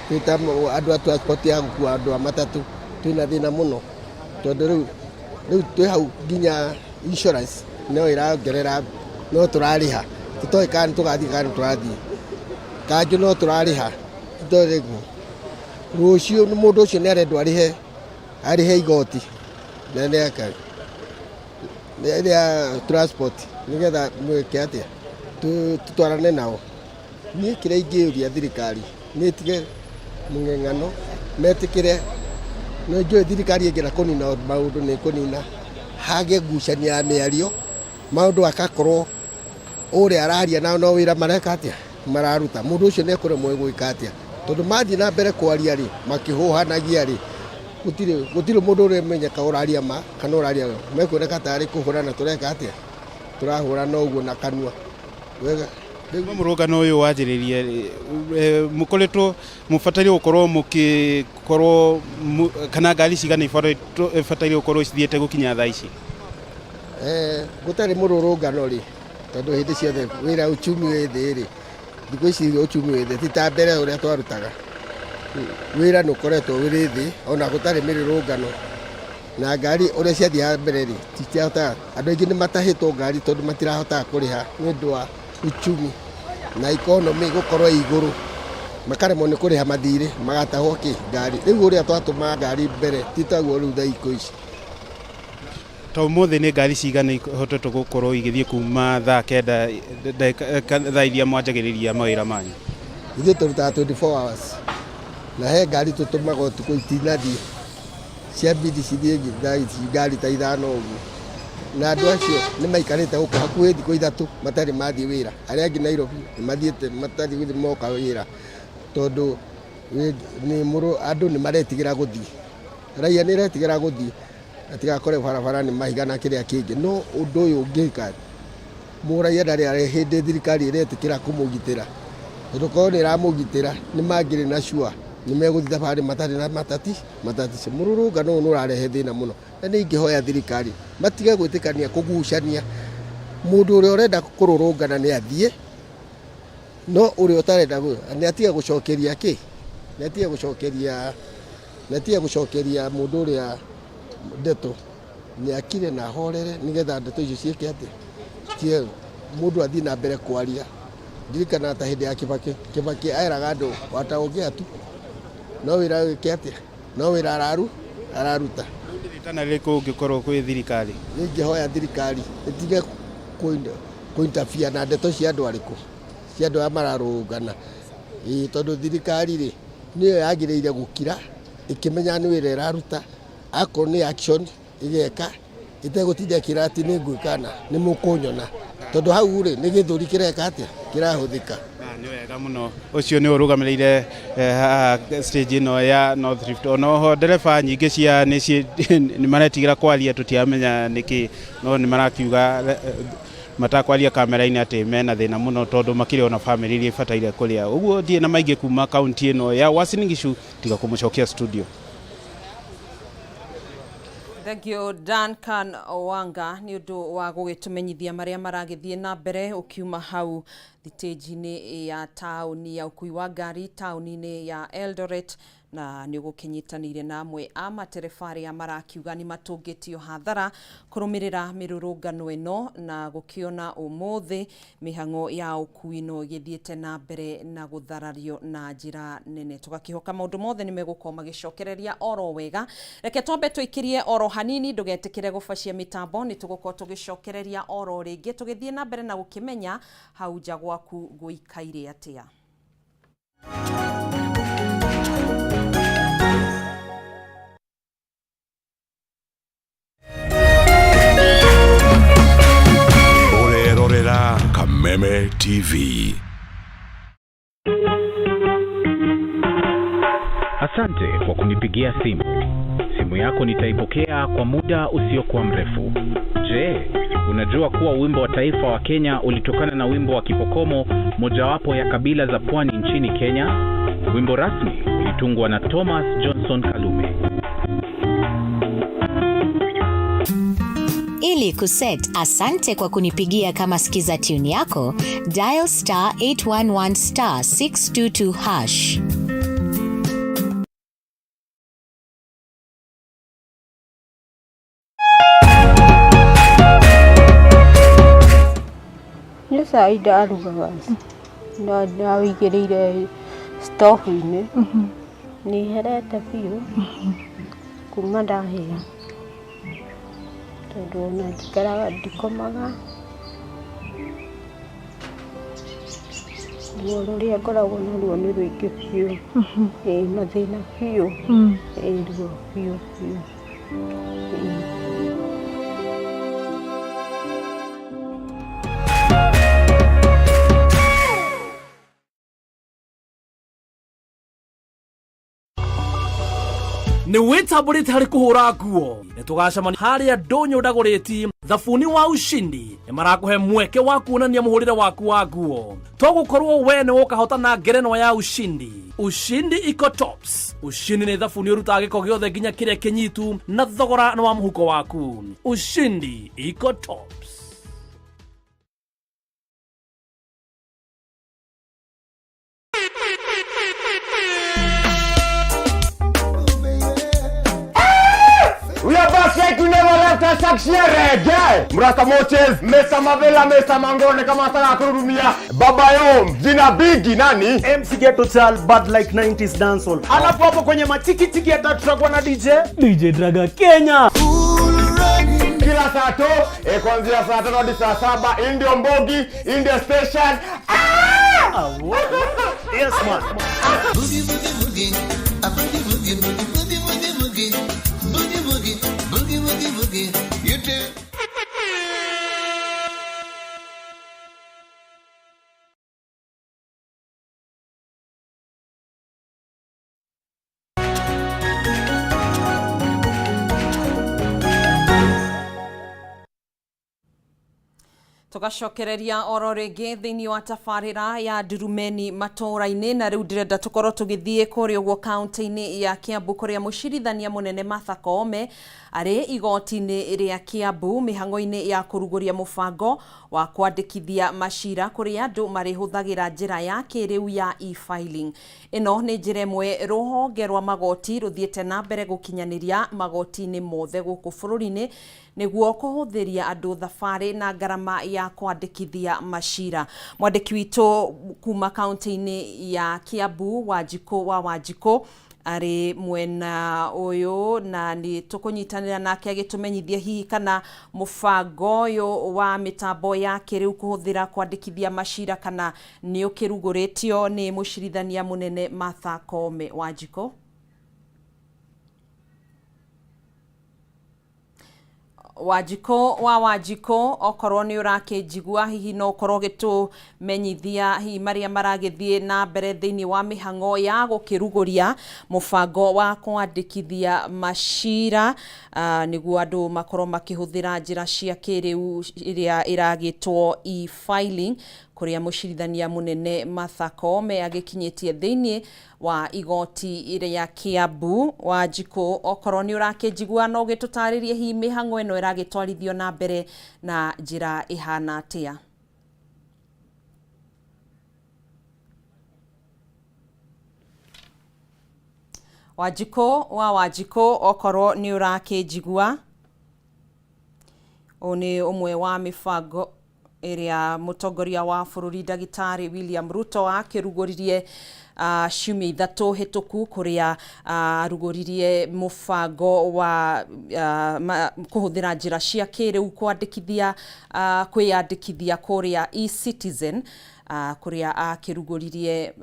twĩ ta andũ a transport ya gũkua andũ a matatũ, twĩna thĩna mũno, tondũ rĩu twĩ hau nginya insurance no ĩrongerera, no tũrarĩha, tũtoĩ kana nĩ tũgathiĩ kana nĩ tũrathiĩ kanjũ, no tũrarĩha, tũtoĩ rĩu rũciũ mũndũ ũcio nĩ arendwo arĩhe igoti na nĩ rĩa transport nĩgetha mwĩke atĩa tũtwarane nao. Niĩ kĩrĩa ingĩũria thirikari nĩ ĩtige mũng'eng'ano, metĩkĩre. Nĩ njũĩ thirikari ĩngĩenda kũnina maũndũ nĩ ĩkũnina. Hage ngucanio ya mĩario, maũndũ akakorwo ũrĩa araria nao no wĩra mareka atĩa, mararuta. Mũndũ ũcio nĩ ekũremwo gwĩka atĩa, tondũ mathiĩ na mbere kwaria rĩ, makĩhũhanagia rĩ, gũtirĩ mũndũ ũramenyeka ũraria ma kana ũraria mekuoneka tarĩ kũhũrana tũreka atĩa, tũrahũrana ũguo na kanua wega. Rĩu mũrũngano ũyũ wanjĩrĩrie, mũkoretwo mũbataire gũkorwo mũkĩkorwo kana ngari cigana ibataire gũkorwo cithiĩte gũkinya thaa ici? Gũtarĩ mũrũrũngano rĩ, tondũ hĩndĩ ciothe wĩra uchumi wĩ thĩ rĩ, thikũ ici uchumi wĩ thĩ ti ta mbere ũrĩa twarutaga. Wĩra nĩ ũkoretwo wĩrĩ thĩ ona gũtarĩ mĩrũrũngano, na ngari ũrĩa ciathiaga mbere rĩ, titiahotaga. Andũ aingĩ nĩ matahĩtwo ngari tondũ matirahotaga kũrĩha nĩ ũndũ wa uchumi na economy gũkorwo ĩ igũrũ, makaremwo nĩ kũrĩha mathirĩ, magatahwo kĩ ngari. Rĩu ũrĩa twatũmaga ngari mbere ti taguo rĩu thaa ikũ ici. Ta ũmũthĩ nĩ ngari cigana ihotete gũkorwo igĩthiĩ kuma thaa kenda thaa iria mwanjagĩrĩria mawĩra manyu? Ithuĩ tũrutaga 24 hours, na he ngari tũtũmaga ũtukũ itinathiĩ, cia bidi cithiĩ thaa ici ngari ta ithano ũguo, na andũ acio nĩ maikarĩte gũkũ hakuhĩ thikũ ithatũ matarĩ mathiĩ wĩra. Arĩa angĩ Nairobi nĩ mathiĩte matarĩ gũthiĩ moka wĩra, tondũ andũ nĩ maretigĩra gũthiĩ, raia nĩ ĩretigĩra gũthiĩ atigakore barabara nĩ mahiga na kĩrĩa kĩngĩ. No ũndũ ũyũ ũngĩka, mũraia ndarĩ arĩ hĩndĩ thirikari ĩretĩkĩra kũmũgitĩra, tondũ korwo nĩ ĩramũgitĩra nĩ mangĩrĩ na sure nĩ megũthiĩ thabarĩ matarĩ na matatizo. Mũrũrũngano ũyũ nĩ ũrarehe thĩna mũno, na nĩ ingĩhoya thirikari matige gwĩtĩkania kũgucania. Mũndũ ũrĩa ũrenda kũrũrũngana nĩ athiĩ, no ũrĩa ũtarenda nĩ atige gũcokeria kĩ, nĩ atige gũcokeria, nĩ atige gũcokeria mũndũ ũrĩa ndeto, nĩ akire na ahorere nĩgetha ndeto icio ciĩke atĩa, ciĩ mũndũ athiĩ na mbere kwaria. Ndirikana ta hĩndĩ ya Kibaki, Kibaki eraga andũ wataũngĩa tu, no wĩra wĩke atĩa, no wĩra araruta. Rĩtana rĩrĩkũ ũngĩkorwo kwĩ thirikari? Nĩ ingĩhoya thirikari ĩtige kũ-interfere na ndeto cia andũ arĩkũ, cia andũ arĩa mararũrũngana. Ĩĩ, tondũ thirikari rĩ, nĩyo yagĩrĩire gũkira ĩkĩmenya nĩ wĩra ĩraruta, akorwo nĩ action ĩgeka, ĩtegũtinda ĩkĩra atĩ nĩ ngwĩka na nĩ mũkũnyona, tondũ hau rĩ nĩ gĩthũri kĩreka atĩa, kĩrahũthĩka. Nĩ wega mũno. Ũcio nĩ ũrũgamĩrĩire haha stage ĩno ya North Rift. Ona oho ndereba nyingĩ cia nĩ maretigĩra kwaria, tũtiramenya nĩkĩ, no nĩ marakiuga matakwaria kamera-inĩ atĩ mena thĩna mũno tondũ makĩrĩ ona bamĩrĩ iria ibataire kũrĩa. Ũguo ndirĩ na maingĩ kuma kaunti ĩno ya Uasin Gishu, tiga kũmũcokia studio. Thank you Duncan Owanga nĩ ũndũ wa gũgĩtũmenyithia marĩa maragĩthiĩ na mbere ũkiuma hau thitĩnji-inĩ ya taũni ya ũkui wa ngari taũni-inĩ ya Eldoret, na nĩ ũgũkĩnyitanĩire na amwe a matereba arĩa marakiuga nĩ matũngĩtio hathara kũrũmĩrĩra mĩrũrũngano ĩno, na gũkĩona ũmũthĩ mĩhang'o ya ũkui no ĩgĩthiĩte na mbere na gũtharario na njĩra nene. Tũgakĩhoka maũndũ mothe nĩ megũkorwo magĩcokereria oro wega. Reke twambe tũikĩrie oro hanini, ndũgetĩkĩre gũbacia mĩtambo, nĩ tũgũkorwo tũgĩcokereria oro rĩngĩ tũgĩthiĩ na mbere na gũkĩmenya hau nja gwaku gũikaire atĩa. Ũrerorera Kameme TV. Asante kwa kunipigia simu. Simu yako nitaipokea kwa muda usiokuwa mrefu. Je, unajua kuwa wimbo wa taifa wa Kenya ulitokana na wimbo wa Kipokomo, mojawapo ya kabila za pwani nchini Kenya? Wimbo rasmi ulitungwa na Thomas Johnson Kalume. Ili kuset asante kwa kunipigia kama skiza tune yako, dial star 811 star 622 hash. Nĩ cai ndarugaga na ndawĩigĩrĩire stovu-inĩ, nĩ herete biũ kuma ndahĩa, tondũ ona njikaraga ndikomaga, ruo rũrĩa ngoragwo naruo nĩ rũingĩ biũ, ĩĩ mathĩna biũ, ĩĩ ruo biũ biũ. Nĩ wĩtambũrĩte harĩ kũhũra nguo. Nĩ tũgacemania harĩa ndũnyũ ndagũrĩti thabuni wa ushindi. Nĩ marakũhe mweke wa kuonania mũhũrĩre waku wa nguo. Togũkorwo we nĩ ũkahotana ngerenwa ya ushindi. Ushindi Eco Tops. Ushindi nĩ thabuni ũrutaga gĩko gĩothe nginya kĩrĩa kĩnyitu na thogora nĩ wa mũhuko waku. Ushindi Eco Tops. We are back like you never left us reggae. Mrasta Moches, Mr. Mavela, Mr. Mangone kama nataka kurudumia. Baba Yom, jina bigi nani? MC Ghetto Child, bad like 90s dancehall. Alafu hapo kwenye machiki chiki hata tutakuwa na DJ DJ Draga Kenya. Kila saa to, kuanzia saa 5 hadi saa 7, Indio Mbogi, Indio Station. Ah! Yes man. Boogie boogie boogie, a boogie boogie boogie boogie boogie boogie, boogie boogie boogie boogie boogie. You too. Tugacokereria oro rĩngĩ thĩinĩ wa tabarĩra ya ndurumeni matũũra-inĩ na rĩu ndĩrenda tũkorwo tũgĩthiĩ kũrĩa ũguo kaunti-inĩ ya Kiambu kũrĩa mũcirithania mũnene Martha Koome arĩ igoti-inĩ rĩa Kiambu mĩhang'o-inĩ ya kũrugũria mũbango wa kwandĩkithia macira kũrĩa andũ marĩhũthagĩra njĩra ya kĩrĩu ya e-filing. Ĩno nĩ njĩra ĩmwe rũhonge rwa magoti rũthiĩte na mbere gũkinyanĩria magoti-inĩ mothe gũkũ bũrũri-inĩ nĩguo kũhũthĩria andũ thabarĩ na ngarama ya kwandĩkithia macira. Mwandĩki witũ kuma kaunti-inĩ ya Kiambu Wanjikũ wa Wanjikũ arĩ mwena ũyũ na nĩ tũkũnyitanĩra nake agĩtũmenyithia hihi kana mũbango ũyũ wa mĩtambo ya kĩrĩu kũhũthĩra kwandĩkithia macira kana nĩ ũkĩrugũrĩtio nĩ mũcirithania mũnene Martha Koome. Wanjikũ. Wanjikũ wa Wanjikũ, okorwo nĩ ũrakĩnjigua hihi no ũkorwo ũgĩtũmenyithia hihi marĩa maragĩthiĩ na mbere thĩinĩ wa mĩhang'o ya gũkĩrugũria mũbango wa kwandĩkithia macira nĩguo andũ makorwo makĩhũthĩra njĩra cia kĩrĩu ĩrĩa ĩragĩtwo e-filing kũrĩa mũcirithania mũnene Martha Koome agĩkinyĩtie thĩinĩ wa igoti rĩa Kiambu. Wanjikũ, okorwo nĩ ũrakĩnjigua no ũgĩtũtarĩrie hihi mĩhang'o ĩno ĩragĩtwarithio na mbere na njĩra ĩhana atĩa? Wanjikũ wa Wanjikũ, okorwo nĩ ũrakĩnjigua, ũyũ nĩ ũmwe wa mĩbango ĩrĩa mũtongoria wa bũrũri ndagĩtarĩ William Ruto akĩrugũririe ciumia ithatũ hĩtũku kũrĩa arugũririe mũbango wa kũhũthĩra njĩra cia kĩrĩu kwandĩkithia kwĩyandĩkithia kũrĩa eCitizen kũrĩa akĩrugũririe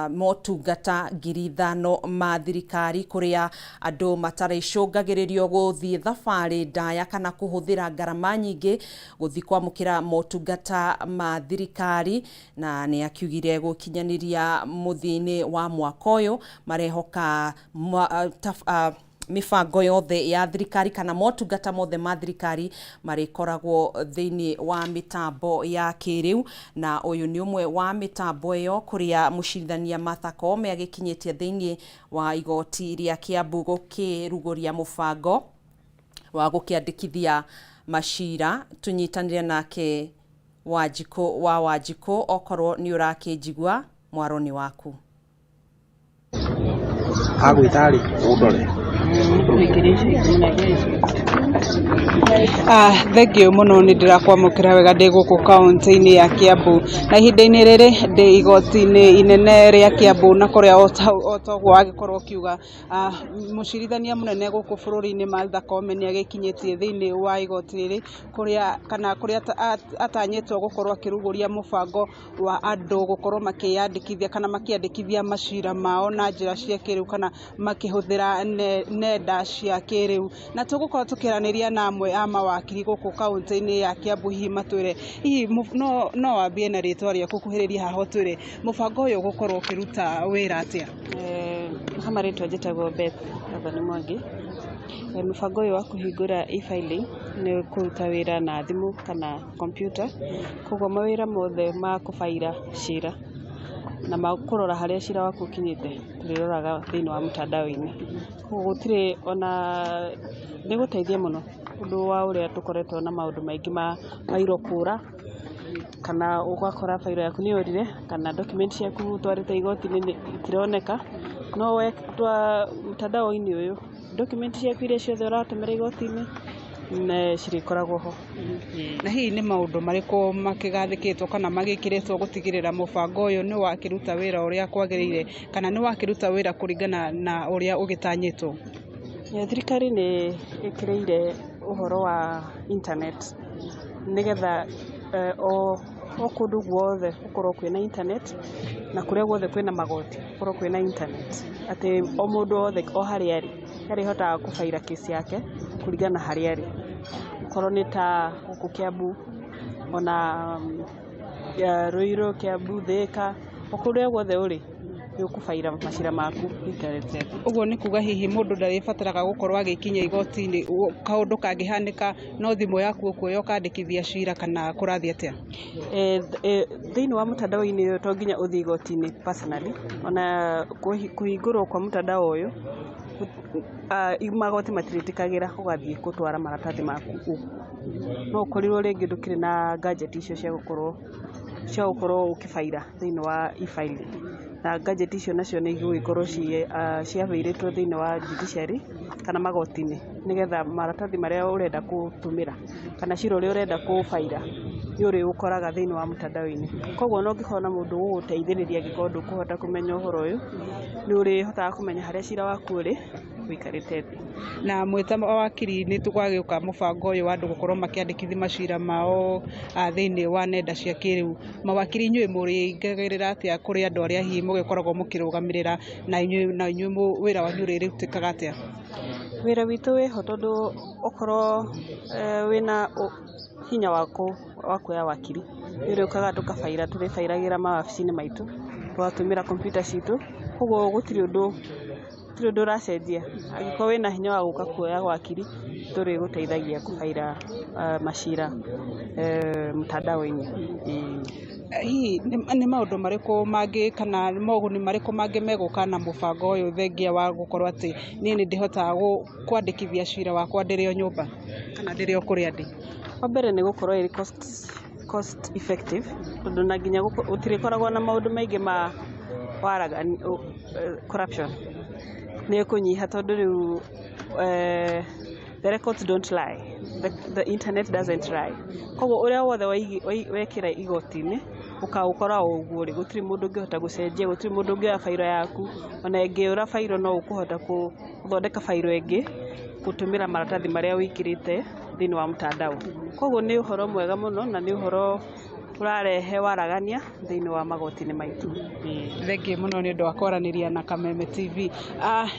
motungata 5,000 ma thirikari kũrĩa andũ matarĩcũngagĩrĩrio gũthiĩ thabarĩ ndaya kana kũhũthĩra ngarama nyingĩ gũthiĩ kwamũkĩra motungata ma thirikari, na nĩ akiugire gũkinyanĩria mũthia-inĩ wa mwaka ũyũ marehoka mibango yothe ya thirikari kana motungata mothe ma thirikari marĩkoragwo thĩinĩ wa mĩtambo ya kĩrĩu, na ũyũ nĩ ũmwe wa mĩtambo ĩyo kũrĩa mũcirithania Martha Koome agĩkinyĩtie thĩinĩ wa igoti rĩa Kiambu gũkĩrugũria mũbango wa gũkĩandĩkithia macira. Tũnyitanĩre nake Wanjikũ wa Wanjikũ, okorwo nĩ ũrakĩnjigua mwaro nĩ waku. Agwĩta rĩ ũndore. Thengiũ mũno nĩ ndĩrakwamũkĩra wega ndĩ gũkũ kaũntĩ-inĩ ya Kiambu na ihinda-inĩ rĩrĩ ndĩ igoti-inĩ inene rĩa Kiambu na kũrĩa o toguo wagĩkorwo ũkiuga mũcirithania mũnene gũkũ bũrũri-inĩ Martha Koome nĩ agĩkinyĩtie thĩinĩ wa igoti rĩrĩ kũrĩa kana kũrĩa atanyĩtwo gũkorwo akĩrugũria mũbango wa andũ gũkorwo makĩyandĩkithia kana makĩandĩkithia macira mao na njĩra cia kĩrĩu kana makĩhũthĩra nenda cia kĩrĩu, na tũgũkorwo tũkĩaranĩria na amwe a mawakiri gũkũ kaũntĩ-inĩ ya Kiambu hihi matwĩre hihi no wambie na rĩtwa rĩaku kuhĩrĩria haha ũtwĩre mũbango ũyũ ũgũkorwo ũkĩruta wĩra atĩa? Ha marĩtwa njĩtagwo Beth Gathoni Mwangi. Mũbango ũyũ wa kũhingũra e-filing nĩ kũruta wĩra na thimũ kana kompiuta, koguo mawĩra mothe ma kũbaira cira na ma kũrora harĩa cira waku ũkinyĩte tũrĩroraga thĩinĩ wa mtandao-inĩ. Koguo gũtirĩ ona, nĩ ĩgũteithia mũno ũndũ wa ũrĩa tũkoretwo na maũndũ maingĩ ma bairo kũra, kana ũgakora bairo yaku nĩ yũrire, kana document ciaku ũtwarĩte igoti-inĩ itironeka, no mtandao-inĩ ũyũ document ciaku iria ciothe ũratũmĩra igoti-inĩ cirĩkoragwo ho. Na hihi nĩ maũndũ marĩkũ makĩgathĩkĩtwo kana magĩkĩrĩtwo gũtigĩrĩra mũbango ũyũ nĩ wakĩruta wĩra ũrĩa kwagĩrĩire kana nĩ wakĩruta wĩra kũringana na ũrĩa ũgĩtanyĩtwo? Thirikari nĩ ĩkĩrĩire ũhoro wa internet nĩgetha o kũndũ guothe gũkorwo kwĩna internet na kũrĩa guothe kwĩna magoti gũkorwo kwĩna internet, atĩ o mũndũ wothe o harĩa arĩ nĩ arĩhotaga kũbaira kesi yake kũringana na harĩa arĩ. Okorwo nĩ ta gũkũ Kiambu ona Ruiru, Kiambu, Thika, o kũrĩa guothe ũrĩ nĩ ũkũbaira macira maku intaneti. Ũguo nĩ kuga hihi mũndũ ndarĩbataraga gũkorwo agĩkinya igoti-inĩ, kaũndũ kangĩhanĩka no thimũ yaku ũkuoya ũkandĩkithia cira kana kũrathiĩ atĩa? Thĩinĩ wa mtandao-inĩ ũyũ to nginya ũthiĩ igoti-inĩ personally, ona kũhingũrwo kwa mtandao ũyũ magoti matirĩtĩkagĩra ũgathiĩ gũtwara maratathi maku kũu. No ũkorirwo rĩngĩ ndũkĩrĩ na gadget icio cia gũkorwo ũkĩbaira thĩinĩ wa e-filing. Na gadget icio nacio nĩ igũgĩkorwo ciabĩirĩtwo thĩinĩ wa judiciary kana magoti-inĩ nĩgetha maratathi marĩa ũrenda gũtũmĩra kana cira ũrĩa ũrenda kũbaira nĩ ũrĩũkoraga thĩinĩ wa mtandao-inĩ. Koguo ona ũngĩkorwo na mũndũ ũgũgũteithĩrĩria angĩkorwo ndũkũhota kũmenya ũhoro ũyũ, nĩ ũrĩhotaga kũmenya harĩa cira waku ũrĩ ũikarĩte thĩ. Na mwĩ ta mawakiri nĩ gwagĩũka mũbango ũyũ wa andũ gũkorwo makĩandĩkithia macira mao thĩinĩ wa nenda cia kĩrĩu, mawakiri inyuĩ mũrĩingagĩrĩra atĩa kũrĩ andũ arĩa hihi mũgĩkoragwo mũkĩrũgamĩrĩra na inyuĩ wĩra wanyu ũrĩrutĩkaga atĩa? Wĩra witũ wĩho tondũ okorwo wĩna hinya wa kuoya wakiri nĩ ũrĩũkaga tũkabaira, tũrĩbairagĩra mawabici-inĩ maitũ, tũgatũmĩra kompiuta citũ, koguo gũtirĩ ũndũ ũracenjia. Angĩkorwo wĩna hinya wa gũka kuoya wakiri, tũrĩgũteithagia kũbaira macira mtandao-inĩ. Hihi nĩ maũndũ marĩkũ mangĩ kana moguni marĩkũ mangĩ megũka na mũbango ũyũ thengia wa gũkorwo atĩ niĩ nĩ ndĩhotaga kwandĩkithia cira wakwa ndĩrĩ o nyũmba kana ndĩrĩ o kũrĩa ndĩ? Wa mbere nĩ gũkorwo ĩrĩ cost effective tondũ na nginya gũtirĩkoragwo na maũndũ maingĩ ma waragania, corruption nĩ ĩkũnyiha tondũ rĩu the records don't lie, the internet doesn't lie. Koguo ũrĩa wothe wekĩra igoti-inĩ ũkaũkora o ũguo ũrĩ, gũtirĩ mũndũ ũngĩhota gũcenjia, gũtirĩ mũndũ ũngĩoya bairo yaku, ona ĩngĩũra bairo no ũkũhota gũthondeka bairo ĩngĩ gũtũmĩra maratathi marĩa wĩkĩrĩte thĩinĩ wa mtandao. Koguo nĩ ũhoro mwega mũno na nĩ ũhoro ũrarehe waragania thĩinĩ wa magoti-inĩ maitũ. Thengiũ mũno nĩ ũndũ wa kwaranĩria na Kameme TV.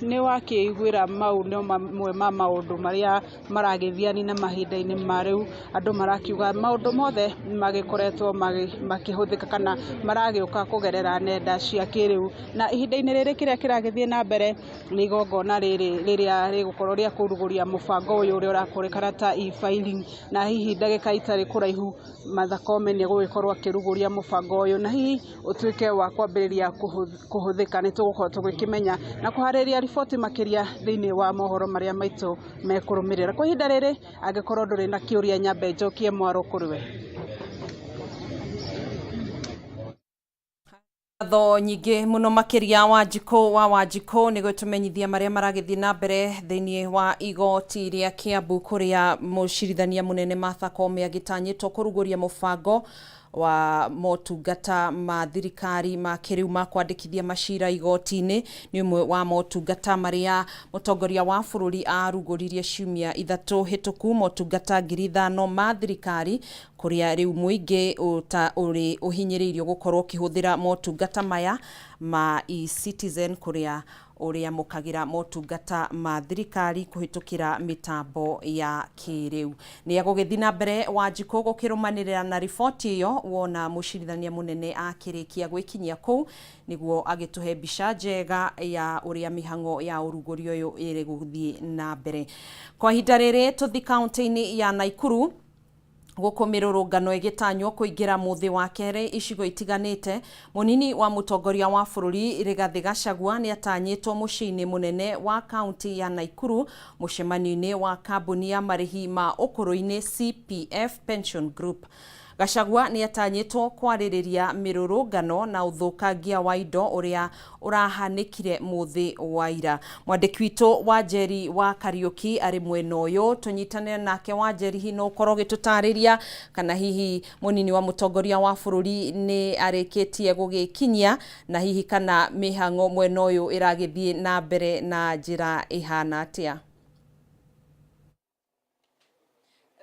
Nĩ wakĩiguĩra mau nĩ mamwe ma maũndũ marĩa maragĩthiani na mahinda-inĩ ma rĩu, andũ marakiuga maũndũ mothe magĩkoretwo makĩhũthĩka kana maragĩũka kũgerera nenda cia kĩrĩu, na ihinda-inĩ rĩrĩ kĩrĩa kĩragĩthiĩ na mbere nĩ igongona rĩrĩ rĩrĩa rĩgũkorwo rĩa kũrugũria mũbango ũyũ ũrĩa ũrakũrĩkana ta e-filing, na hihi ndagĩka itarĩ kũraihu Martha Koome nĩ egũgĩkorwo akĩrugũria mũbango ũyũ na hihi ũtuĩke wa kwambĩrĩria kũhũthĩka. Nĩ tũgũkorwo tũgĩkĩmenya na kũharĩria riboti makĩria thĩinĩ wa mohoro marĩa maitũ mekũrũmĩrĩra. Kwa ihinda rĩrĩ angĩkorwo ndũrĩ na kĩũria nyambe njokie mwaro kũrĩ we. Ngatho nyingĩ mũno makĩria Wanjikũ wa Wanjikũ nĩ gũtũmenyithia marĩa maragĩthiĩ na mbere thĩinĩ wa igoti rĩa Kiambu kũrĩa mũcirithania mũnene Martha Koome agĩtanyĩtwo kũrugũria mũbango wa motungata ma thirikari ma kĩrĩu ma kwandĩkithia macira igoti-inĩ. Nĩ ũmwe wa motungata marĩa mũtongoria wa bũrũri arugũririe ciumia ithatũ hĩtũku, motungata 5,000 ma thirikari kũrĩa rĩu mũingĩ ũrĩ ũhinyĩrĩirio gũkorwo ũkĩhũthĩra motungata maya. ma eCitizen kũrĩa ũrĩamũkagĩra motungata ma thirikari kũhĩtũkĩra mĩtambo ya kĩrĩu. Nĩ egũgĩthiĩ na mbere Wanjikũ gũkĩrũmanĩrĩra na riboti ĩyo wona mũcirithania mũnene akĩrĩkia gwĩkinyia kũu nĩguo agĩtũhe mbica njega ya ũrĩa mĩhang'o ya ũrugũria ũyũ ĩrĩ gũthiĩ na mbere. Kwa ihinda rĩrĩ tũthi kaunti-inĩ ya Naikuru gũkũ mĩrũrũngano ĩgĩtanywo kũingĩra mũthĩ wa kerĩ icigo itiganĩte. Mũnini wa mũtongoria wa bũrũri Rigathĩ Gachagua nĩatanyĩtwo mũciĩ-inĩ mũnene wa kaunti ya Naikuru mũcemanio-inĩ wa kambuni ya marĩhi ma ũkũrũ-inĩ CPF Pension Group. Gachagua nĩatanyĩtwo kwarĩrĩria mĩrũrũngano na ũthũkangia wa indo ũrĩa ũrahanĩkire mũthĩ wa ira. Mwandĩki witũ Wanjeri wa Kariũki arĩ mwena ũyũ, tũnyitanĩre nake. Wanjeri, hihi no ũkorwo ũgĩtũtarĩria kana hihi mũnini wa mũtongoria wa bũrũri nĩ arĩkĩtie gũgĩkinyia na hihi kana mĩhang'o mwena ũyũ ĩragĩthiĩ na mbere na njĩra ĩhana atĩa?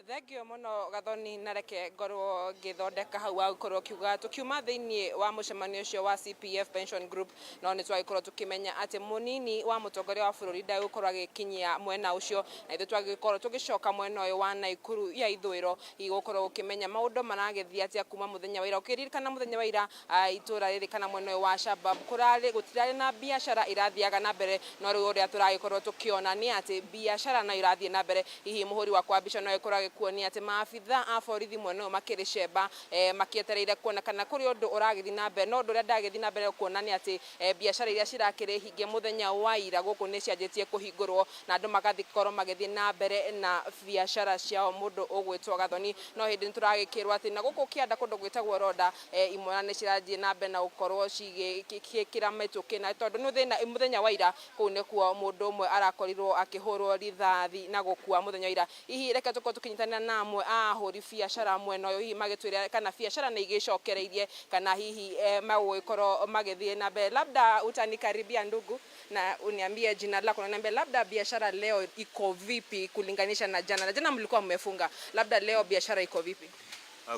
Thengio mũno Gathoni, na reke ngorwo ngĩthondeka hau wagĩkorwo ũkiuga tũkiuma thĩinĩ wa mũcemanio ũcio wa CPF Pension Group, no nĩ twagĩkorwo tũkĩmenya atĩ mũnini wa mũtongoria wa bũrũri ndagũkorwo agĩkinyia mwena ũcio, na ithuĩ twagĩkorwo tũgĩcoka mwena ũyũ wa Naikuru ya ithũĩro, hihi gũkorwo ũkĩmenya maũndũ maragĩthiĩ atĩa kuma mũthenya wa ira. Ũkĩririkana mũthenya wa ira itũra rĩrĩ kana mwena ũyũ wa Shabab kũrarĩ gũtirarĩ na biacara irathiaga na mbere, no rĩu ũrĩa tũragĩkorwo tũkĩona nĩ atĩ biacara no irathiĩ na mbere. Hihi mũhũri wakwa wa mbica no agĩkorwo agĩkuonia atĩ maabitha a borithi mwena ũyũ makĩrĩ cemba makĩetereire kuona kana kũrĩ ũndũ ũragĩthiĩ na mbere, no ũndũ ũrĩa ndagĩthiĩ na mbere kuona nĩ atĩ biacara iria cirakĩrĩ hinge mũthenya wa ira gũkũ nĩ cianjĩtie kũhingũrwo na andũ magakorwo magĩthiĩ na mbere na biacara ciao. Mũndũ ũgwĩtwo Gathoni, no hĩndĩ nĩ tũragĩkĩrwo atĩ na gũkũ kĩanda kũndũ gwĩtagwo Ronda imwana nĩ cirathiĩ na mbere na gũkorwo cigĩkĩra mĩtũkĩ, na tondũ nĩ thĩna mũthenya wa ira kũu nĩkuo mũndũ ũmwe arakorirwo akĩhũrwo rithathi na gũkua mũthenya wa ira. Hihi reke tũkorwo tũkĩnyitanĩra na amwe a ahũri biacara mwena ũyũ, hihi magĩtwĩre kana biacara nĩ igĩcokereirie kana hihi magũgĩkorwo magĩthiĩ na mbere. Labda utanikaribia ndugu na uniambie jina lako na niambie labda biashara leo iko vipi kulinganisha na jana, na jana mlikuwa mmefunga, labda leo biashara iko vipi?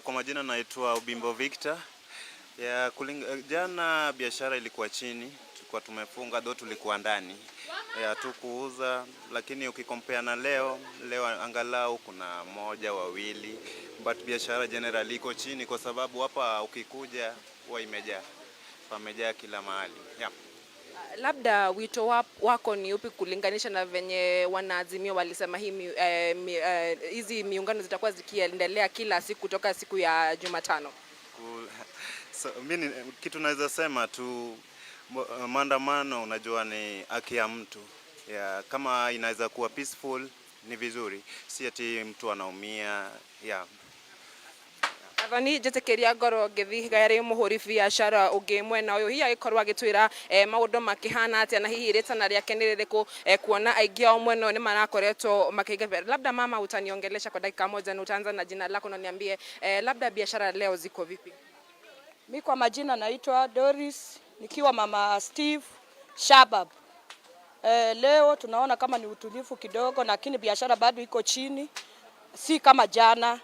Kwa majina naitwa Ubimbo Victor. Ya jana biashara ilikuwa chini, tulikuwa tumefunga though tulikuwa ndani. Ya tukuuza, lakini ukikompea na leo, leo angalau kuna moja wawili, but biashara generally iko chini kwa sababu hapa ukikuja huwa imejaa. Pamejaa kila mahali. Yeah. Labda wito wako ni upi kulinganisha na venye wanaazimio walisema hii hizi miungano zitakuwa zikiendelea kila siku kutoka siku ya Jumatano? So, mimi kitu naweza sema tu, maandamano unajua ni haki ya mtu. Yeah, kama inaweza kuwa peaceful ni vizuri, si ati mtu anaumia. Yeah. Gathoni, njĩtĩkĩria ngorwo ngĩthiĩ harĩ mũhũri biacara ũngĩ mwena ũyũ, hihi agĩkorwo agĩtwĩra maũndũ makĩhana atĩa na hihi rĩtana rĩake nĩ rĩrĩkũ, kuona aingĩ ao mwena ũyũ nĩ marakoretwo makĩiga. Labda mama, utaniongelesha kwa dakika moja na utaanza na jina lako na niambie labda biashara leo ziko vipi? Mi kwa majina naitwa Doris nikiwa mama Steve Shabab. Leo tunaona kama ni utulivu kidogo, lakini biashara bado iko chini, si kama jana.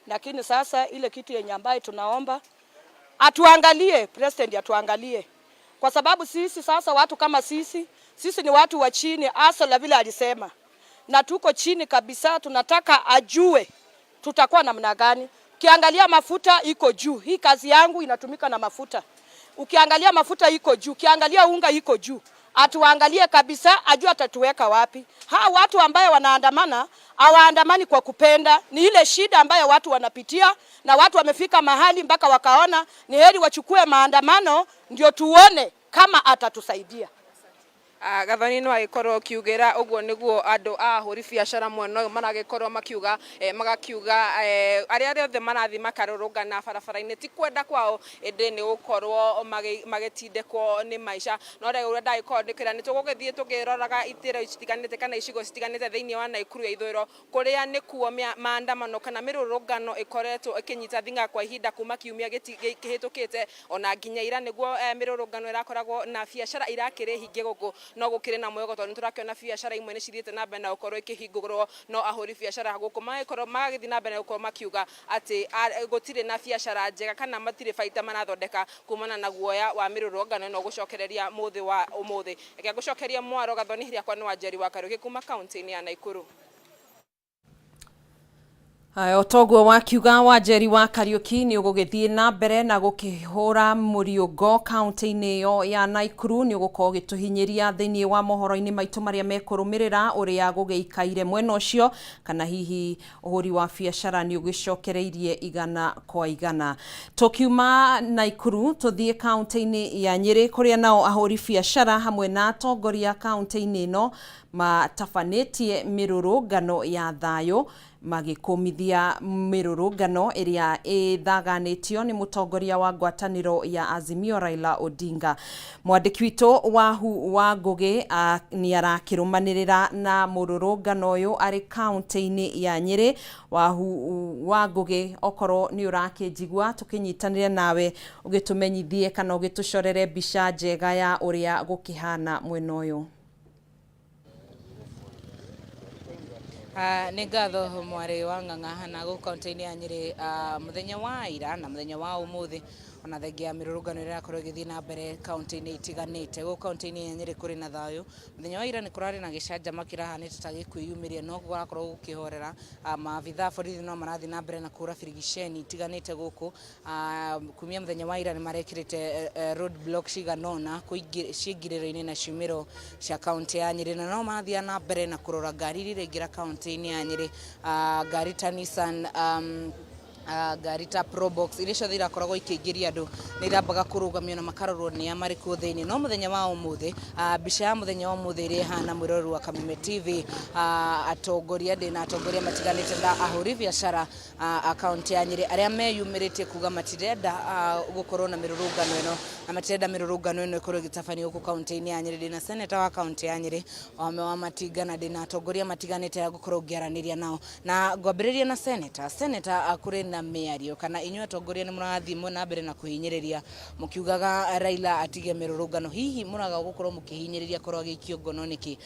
Lakini sasa ile kitu yenye ambayo tunaomba atuangalie, president atuangalie, kwa sababu sisi sasa watu kama sisi, sisi ni watu wa chini, hasa la vile alisema, na tuko chini kabisa. Tunataka ajue tutakuwa namna gani. Ukiangalia mafuta iko juu, hii kazi yangu inatumika na mafuta. Ukiangalia mafuta iko juu, ukiangalia unga iko juu. Atuangalie kabisa, ajue atatuweka wapi. Hawa watu ambayo wanaandamana hawaandamani kwa kupenda, ni ile shida ambayo watu wanapitia, na watu wamefika mahali mpaka wakaona ni heri wachukue maandamano ndio tuone kama atatusaidia. Gathoni, no agĩkorwo ũkiugĩra ũguo nĩguo andũ a ahũri biacara mwena ũyũ maragĩkorwo makiuga, magakiuga arĩa othe marathiĩ makarũrũngana barabara-inĩ ti kwenda kwao, ĩndĩ nĩ gũkorwo magĩtindĩkwo nĩ maica. No rĩu ũrĩa ndagĩkorwo ndĩkĩra nĩ tũgũgĩthiĩ tũkĩroraga itĩro citiganĩte kana icigo citiganĩte thĩinĩ wa Naikuru ya ithũĩro, kũrĩa nĩkuo maandamano kana mĩrũrũngano ĩkoretwo ĩkĩnyita thing'a kwa ihinda kuma kiumia kĩhĩtũkĩte ona nginya ira nĩguo mĩrũrũngano ĩrakoragwo na biacara irakĩrĩ hinge gũkũ. No gũkĩrĩ na mwĩhoko tondũ nĩtũrakĩona biacara imwe nĩcithiĩte na mbere na gũkorwo ikĩhingũrwo, no ahũri biacara gũkũ magagĩkorwo magagĩthiĩ na mbere na gũkorwo makiuga atĩ gũtirĩ na biacara njega kana matirĩ baita marathondeka kumana na guoya wa mĩrũrũngano ĩno gũcokereria mũthĩ wa ũmũthĩ. Reke ngũcokerie mwaro Gathoni, rĩakwa nĩ Wanjeri wa Kariũki kuma kaunti-inĩ ya Naikuru. Haya, o toguo wakiuga Wanjeri wa Kariuki nĩ ũgũgĩthiĩ na mbere na gũkĩhũra mũriũngo kaunti-inĩ ĩyo ya Naikuru. Nĩ ũgũkorwo ũgĩtũhinyĩria thĩinĩ wa mohoro-inĩ maitũ marĩa mekũrũmĩrĩra ũrĩa gũgĩikaire mwena ũcio, kana hihi ũhũri wa biacara nĩ ũgĩcokereirie igana kwa igana. Tũkiuma Naikuru tũthiĩ kaunti-inĩ ya Nyĩrĩ kũrĩa nao ahũri biacara hamwe na atongoria kaunti-inĩ ĩno matabanĩtie mĩrũrũngano ya thayũ magĩkũmithia mĩrũrũngano ĩrĩa ĩthaganĩtio nĩ mũtongoria wa ngwatanĩro ya Azimio Raila Odinga. Mwandĩki witũ Wahu wa Ngũgĩ nĩ arakĩrũmanĩrĩra na mũrũrũngano ũyũ arĩ kaunti-inĩ ya Nyĩrĩ. Wahu wa Ngũgĩ, okorwo nĩ ũrakĩnjigua, tũkĩnyitanĩre nawe ũgĩtũmenyithie kana ũgĩtũcorere mbica njega ya ũrĩa gũkĩhana mwena ũyũ. Nĩ ngatho mwarĩ wa Ng'ang'a. Na gũkũ kaunti-inĩ ya Nyĩrĩ, mũthenya wa ira na mũthenya wa ũmũthĩ, ona thengia ya mĩrũrũngano ĩrĩa ĩrakorwo ĩgĩthiĩ na mbere kaunti-inĩ itiganĩte, gũkũ kaunti-inĩ ya Nyĩrĩ kũrĩ na thayũ. Mũthenya wa ira nĩ kũrarĩ na gĩcanjama kĩrahanĩte ta gĩkwĩyumĩria, no kũrakorwo gũkĩhorera. Maabitha a borithi no marathiĩ na mbere na kũhũra birigiceni itiganĩte gũkũ. Kumia mũthenya wa ira nĩ marekĩrĩte road block cigana ũna ciĩngirĩro-inĩ na ciumĩro cia kaunti ya Nyĩrĩ, na no marathiĩ na mbere na kũrora ngari iria iraingĩra kaunti-inĩ ya Nyĩrĩ, ngari ta Nissan, ngari ta Probox, iria ciothe irakoragwo ikĩingĩria andũ nĩ irambaga kũrũgamio na makarorwo nĩa marĩ kuo thĩinĩ. No mũthenya wa ũmũthĩ, mbica ya mũthenya wa ũmũthĩ ĩrĩa ĩhana, mwĩroreri wa Kameme TV, atongoria, ndĩna atongoria matiganĩte na ahũri biacara a kaunti ya Nyĩrĩ arĩa meyumĩrĩtie kuga matirenda gũkorwo na mĩrũrũngano ĩno, na matirenda mĩrũrũngano ĩno ĩkorwo ĩgĩtabanio gũkũ kaunti-inĩ ya Nyĩrĩ. Ndĩna seneta wa kaunti ya Nyĩrĩ Wahome wa Matinga, na ndĩna atongoria matiganĩte arĩa ngũkorwo ngĩaranĩria nao, na ngwambĩrĩria na seneta. Seneta, kũrĩ na mĩario kana inyuĩ atongoria nĩ mũrathiĩ na mbere na kũhinyĩrĩria mũkiugaga Raila atige mĩrũrũngano? Hihi mũraga gũkorwo mũkĩhinyĩrĩria korwo agĩikio ngono nĩkĩ,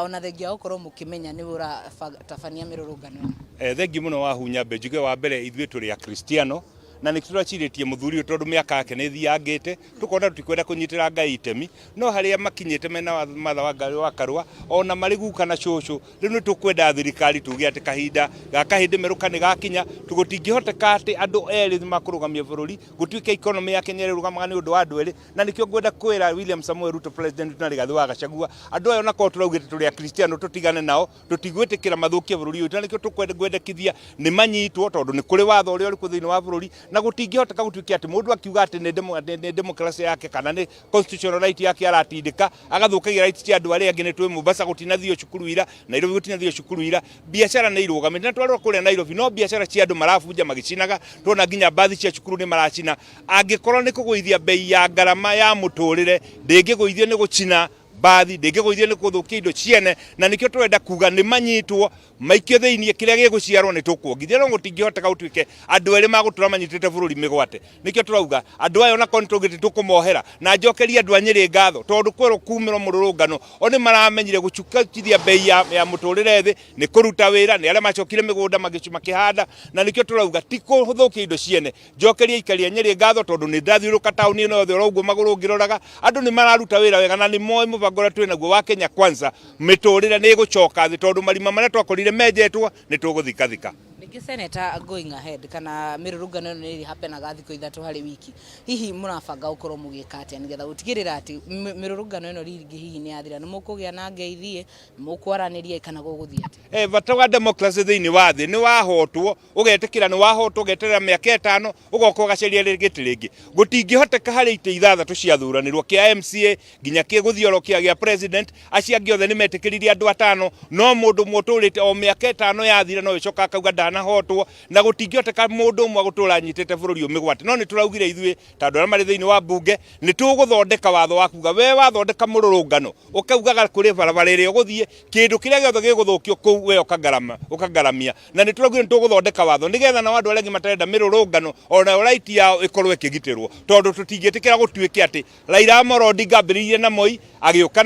ona thengia wa gũkorwo mũkĩmenya nĩwe ũratabania mĩrũrũngano ĩno? Thengiũ mũno Wahu. Nyambe njuge wa mbere, ithuĩ tũrĩ Akristiano na nĩkĩo tũracirĩtie mũthuri ũyũ, tondũ mĩaka yake nĩ ĩthiangĩte, tũkona tũtikwenda kũnyitĩra Ngai itemi, no harĩa makinyĩte mena Martha Wangari wa Karũa ona marĩ guka na cũcũ, rĩu nĩ tũkwenda thirikari tuge atĩ kahinda ga kahĩndĩ merũka nĩ gakinya. Gũtingĩhoteka atĩ andũ erĩ makũrũgamia bũrũri, gũtuĩke economy ya Kenya ĩrũgamaga nĩ ũndũ wa andũ erĩ. Na nĩkĩo ngwenda kwĩra William Samoei Ruto president na Rigathĩ wa Gachagua, andũ aya onakorwo tũraugĩte tũrĩ Akristiano, tũtigane nao, tũtigwĩtĩkĩra mathũkie bũrũri ũyũ. Na nĩkĩo tũkwendekithia nĩ manyitwo, tondũ nĩ kũrĩ watho ũrĩa ũrĩ thĩinĩ wa bũrũri, na gũtingĩhoteka gũtuĩke atĩ mũndũ akiuga atĩ nĩ democracy yake kana nĩ constitutional right yake aratindĩka agathũkagia right cia andũ arĩa angĩ. Nĩ twĩ Mombasa gũtinathio cukuru ira, Nairobi gũtinathio cukuru ira, biacara nĩ irũgamĩte, na twarora kũrĩa Nairobi no biacara cia andũ marabunja magĩcinaga, tuona nginya mbathi cia cukuru nĩ maracina. Angĩkorwo nĩ kũgũithia bei ya ngarama ya mũtũrĩre, ndĩngĩgũithio nĩ gũcina mbathi, ndĩngĩgũithio nĩ kũthũkia indo ciene. Na nĩkĩo tũrenda kuga nĩ manyitwo, maikio thĩinĩ, kĩrĩa gĩgũciarwo nĩ tũkuongithia, no gũtingĩhoteka gũtuĩke andũ erĩ magũtũra manyitĩte bũrũri mĩgwate. Nĩkĩo tũrauga andũ aya onakorwo nĩ tũgĩte tũkũmohera. Na njokerie andũ a Nyĩrĩ ngatho, tondũ kwerwo kumĩrwo mũrũrũngano, o nĩ maramenyire gũcukithia bei ya mũtũrĩre thĩ nĩ kũruta wĩra, nĩ arĩa macokire mĩgũnda makĩhanda. Na nĩkĩo tũrauga ti kũthũkia indo ciene. Njokerie aikari a Nyĩrĩ ngatho, tondũ nĩ ndathiũrũrũka taũni ĩno yothe oro ũguo magũrũ ngĩroraga, andũ nĩ mararuta wĩra wega na nĩ moĩ mũbango ũrĩa twĩ naguo wa Kenya Kwanza, mĩtũrĩre nĩ ĩgũcoka thĩ, tondũ marima marĩa twakorire menjetwo nĩ tũgũthikathika. Ningĩ Senator, going ahead, kana mĩrũrũngano ĩno nĩ ĩrĩ-happenaga thikũ 3 harĩ wiki, hihi mũrabanga gũkorwo mũgĩka atĩa nĩgetha gũtigĩrĩra atĩ mĩrũrũngano ĩno rĩngĩ hihi nĩ yathira? Nĩ mũkũgĩa na ngeithi, nĩ mũkwaranĩria, kana gũgũthiĩ atĩa? Bata wa democracy thĩinĩ wa thĩ nĩ wahotwo ũgetĩkĩra nĩ wahotwo, ũgeterera mĩaka 5, ũgoka ũgacaria gĩtĩ rĩngĩ. Gũtingĩhoteka harĩ itĩ ithathatũ ciathuranĩrwo, kĩa MCA nginya kĩgũthiĩ oro kĩa gĩa president, acio angĩ othe nĩ metĩkĩririe andũ atano, no mũndũ ũmwe ũtũrĩte o mĩaka 5 yathira no ĩcoka akauga ndana. ndũkanahotwo na gũtingĩhoteka mũndũ ũmwe gũtũra anyitĩte bũrũri ũyũ mĩgwate. No nĩ tũraugire ithuĩ ta andũ arĩa marĩ thĩinĩ wa mbunge nĩ tũgũthondeka watho wa kuga we wathondeka mũrũrũngano ũkaugaga kũrĩ barabara ĩrĩa ũgũthiĩ kĩndũ kĩrĩa gĩothe gĩgũthũkio kũu we ũkangaramia. Na nĩ tũraugire nĩ tũgũthondeka watho nĩgetha nao andũ arĩa angĩ matarenda mĩrũrũngano onayo right yao ĩkorwo ĩkĩgitĩrwo, tondũ tũtingĩtĩkĩra gũtuĩke atĩ Raila Amolo Odinga ambĩrĩirie na Moi agĩũka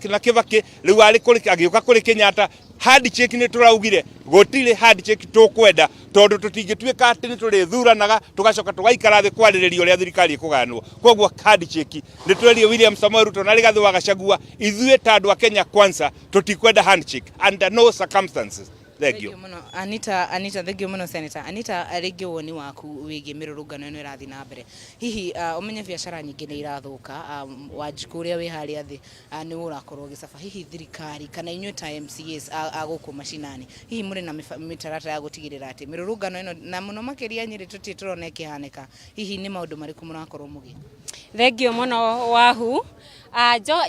na Kibaki rĩu arĩ kũrĩ agĩũka kũrĩ Kenyatta. Handshake nĩ tũraugire gũtirĩ handshake tũkwenda, tondũ tũtingĩtuĩka atĩ nĩ tũrĩthuranaga tũgacoka tũgaikara thĩ kwarĩrĩria ũrĩa thirikari ĩkũgayanwo. Koguo handshake nĩ twerie William Samoei Ruto na Rigathi wa Gachagua, ithuĩ ta andũ a Kenya Kwanza tũtikwenda handshake under no circumstances. Thank you. Mũno Anita. Anita, thank you mũno Senator Anita. Rĩngĩ woni waku wĩgiĩ mĩrũrũngano ĩno ĩrathiĩ na mbere, hihi ũmenye biacara nyingĩ nĩ irathũka, Wanjikũ ũrĩa wĩ harĩa thĩ nĩwe ũrakorwo ũgĩcaba, hihi thirikari kana inyuĩ ta MCAs a gũkũ macinani, hihi mũrĩ na mĩtaratara ya gũtigĩrĩra atĩ mĩrũrũngano ĩno na mũno makĩria Nyĩrĩ tũtirĩ tũrona ĩkĩhanĩka, hihi nĩ maũndũ marĩkũ mũrakorwo mũgĩka? Thengio mũno Wahu.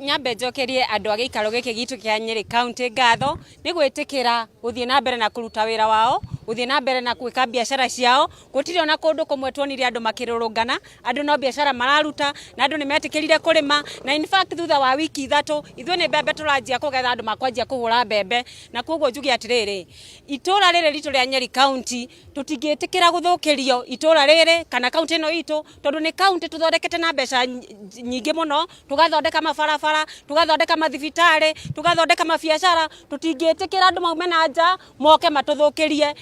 Nyambe njokerie andũ a gĩikaro gĩkĩ gitũ kĩa Nyĩrĩ County ngatho nĩ gwĩtĩkĩra gũthiĩ na mbere na kũruta wĩra wao, gũthiĩ na mbere na gwĩka biacara ciao. Gũtirĩ ona kũndũ kũmwe tuonire andũ makĩrũrũngana, andũ no biacara mararuta na andũ nĩ metĩkĩrire kũrĩma, na in fact thutha wa wiki 3 ithuĩ nĩ mbembe tũranjia kũgetha, andũ makwanjia kũhũra mbembe. Na koguo njuge atĩrĩrĩ, itũra rĩrĩ ritũ rĩa Nyeri County tũtingĩtĩkĩra gũthũkĩrio itũra rĩrĩ kana kaunti ĩno itũ, tondũ nĩ kaunti tũthondekete na mbeca nyingĩ mũno, tũgathondeka mabarabara, tũgathondeka mathibitarĩ, tũgathondeka mabiacara. Tũtingĩtĩkĩra andũ maume na nja moke matũthũkĩrie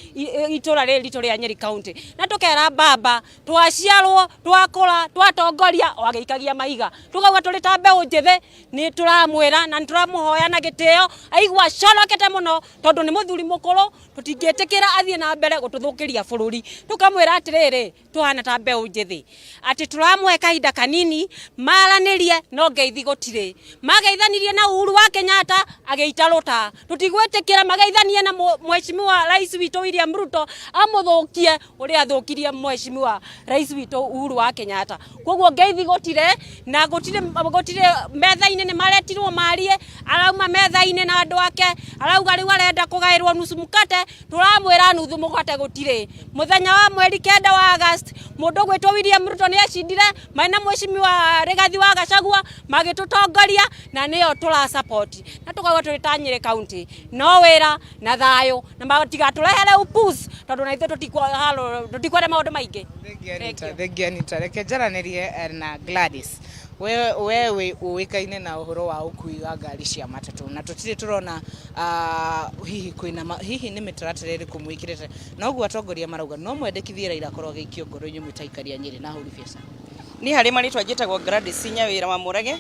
itũra rĩrĩ ritũ rĩa Nyeri County. Na tũkera baba, twaciarwo, twakũra, twatongoria o agĩikagia mahiga, tũkauga tũrĩ ta mbeũ njĩthĩ nĩ tũramwĩra na nĩ tũramũhoya na gĩtĩo aigua aconokete mũno, tondũ nĩ mũthuri mũkũrũ, tũtingĩtĩkĩra athiĩ na mbere gũtũthũkĩria bũrũri. Tũkamwĩra atĩrĩrĩ, tũhana ta mbeũ njĩthĩ atĩ tũramũhe kahinda kanini maranĩrie, no ngeithi gũtirĩ. Mageithanirie na Uhuru wa Kenyatta agĩita rũta, tũtigwĩtĩkĩra mageithanie na mheshimiwa rais witũ William Ruto amũthũkie ũrĩa athũkirie mheshimiwa rais witũ Uhuru wa Kenyatta. Koguo ngeithi gũtirĩ na gũtirĩ gũtirĩ metha-inĩ, nĩ maretirwo marie, arauma metha-inĩ na andũ ake arauga rĩu arenda kũgaĩrwo nusu mkate. Tũramwĩra nuthu mũgate gũtirĩ. Mũthenya wa mweri 9 wa August, mũndũ ũgwĩtwo William Ruto nĩ acindire mena mheshimiwa Rigathi wa Gachagua magĩtũtongoria, na nĩyo tũra support, na tũkauga tũrĩ ta Nyĩrĩ County no wĩra na thayũ, na matigatũrehere upus, tondũ na ithuĩ tũtikwenda maũndũ maingĩ. Thank you, Anita. Thank you, Anita. Reke njaranĩrie na Gladys. We wĩ ũĩkaine na ũhoro wa ũkui wa ngari cia matatũ, na tũtirĩ tũrona hihi kwĩna hihi nĩ mĩtaratara ĩrĩkũ mwĩkĩrĩte, na ũguo atongoria marauga no mwendekithie Raila akorwo agĩikio ngoro inyuĩ mwĩ ta aikari a Nyĩrĩ na ahũri biacara. Niĩ harĩ marĩtwa njĩtagwo Gladys Nyawĩra wa Mũrage.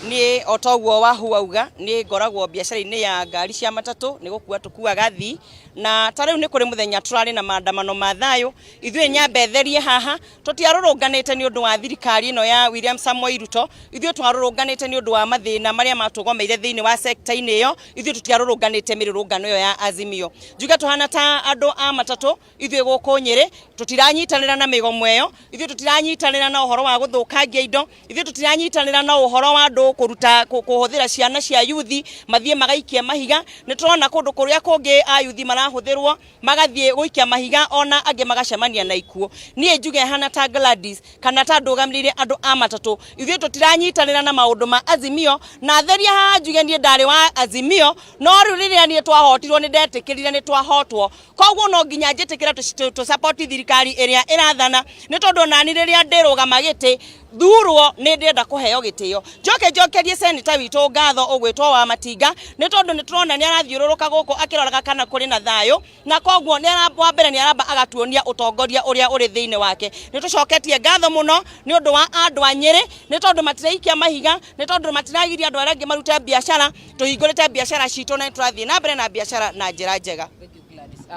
Niĩ o ta ũguo Wahu auga, niĩ ngoragwo biacara-inĩ ya ngari cia matatũ, nĩ gũkua tũkuaga athii, na ta rĩu nĩ kũrĩ mũthenya tũrarĩ na maandamano ma thayũ. Ithuĩ nyambe therie haha, tũtiarũrũnganĩte nĩ ũndũ wa thirikari ĩno ya William Samoei Ruto, ithuĩ twarũrũnganĩte nĩ ũndũ wa mathĩna marĩa matũgomeire thĩinĩ wa sector-inĩ ĩyo, ithuĩ tũtiarũrũnganĩte mĩrũrũngano ĩyo ya Azimio. Njuge tũhana ta andũ a matatũ, ithuĩ gũkũ Nyĩrĩ tũtiranyitanĩra na mĩgomo ĩyo, ithuĩ tũtiranyitanĩra na ũhoro wa gũthũkangia indo, ithuĩ tũtiranyitanĩra na ũhoro wa andũ kũruta kũhũthĩra ciana cia yuthi mathiĩ magaikie mahiga. Nĩ tũrona kũndũ kũrĩa kũngĩ a yuthi marahũthĩrwo magathiĩ gũikia mahiga, ona angĩ magacemania na ikuũ. Niĩ njuge hana ta Gladys kana ta ndũgamĩrĩire andũ a matatũ, ithuĩ tũtiranyitanĩra na maũndũ ma Azimio, na theria haha njuge niĩ ndarĩ wa Azimio, no rĩu rĩrĩa niĩ twahotirwo nĩ ndetĩkĩrire nĩ twahotwo, koguo no nginya njĩtĩkĩre tũ support thirikari ĩrĩa ĩrathana, nĩ tondũ onani rĩrĩa ndĩrũgama gĩtĩ thurwo nĩ ndĩrenda kũheo gĩtĩo. Njoke njokerie seneta witũ ngatho ũgwĩtwo wa Matinga, nĩ tondũ nĩ tũrona nĩ arathiũrũrũka gũkũ akĩroraga kana kũrĩ na thayũ, na koguo wa mbere nĩ aramba agatuonia ũtongoria ũrĩa ũrĩ thĩinĩ wake. Nĩ tũcoketie ngatho mũno nĩ ũndũ wa andũ a Nyĩrĩ, nĩ tondũ matiraikia mahiga, nĩ tondũ matiragiria andũ arĩa angĩ marute biacara, tũhingũrĩte biacara citũ na nĩ tũrathiĩ na mbere na biacara na njĩra njega.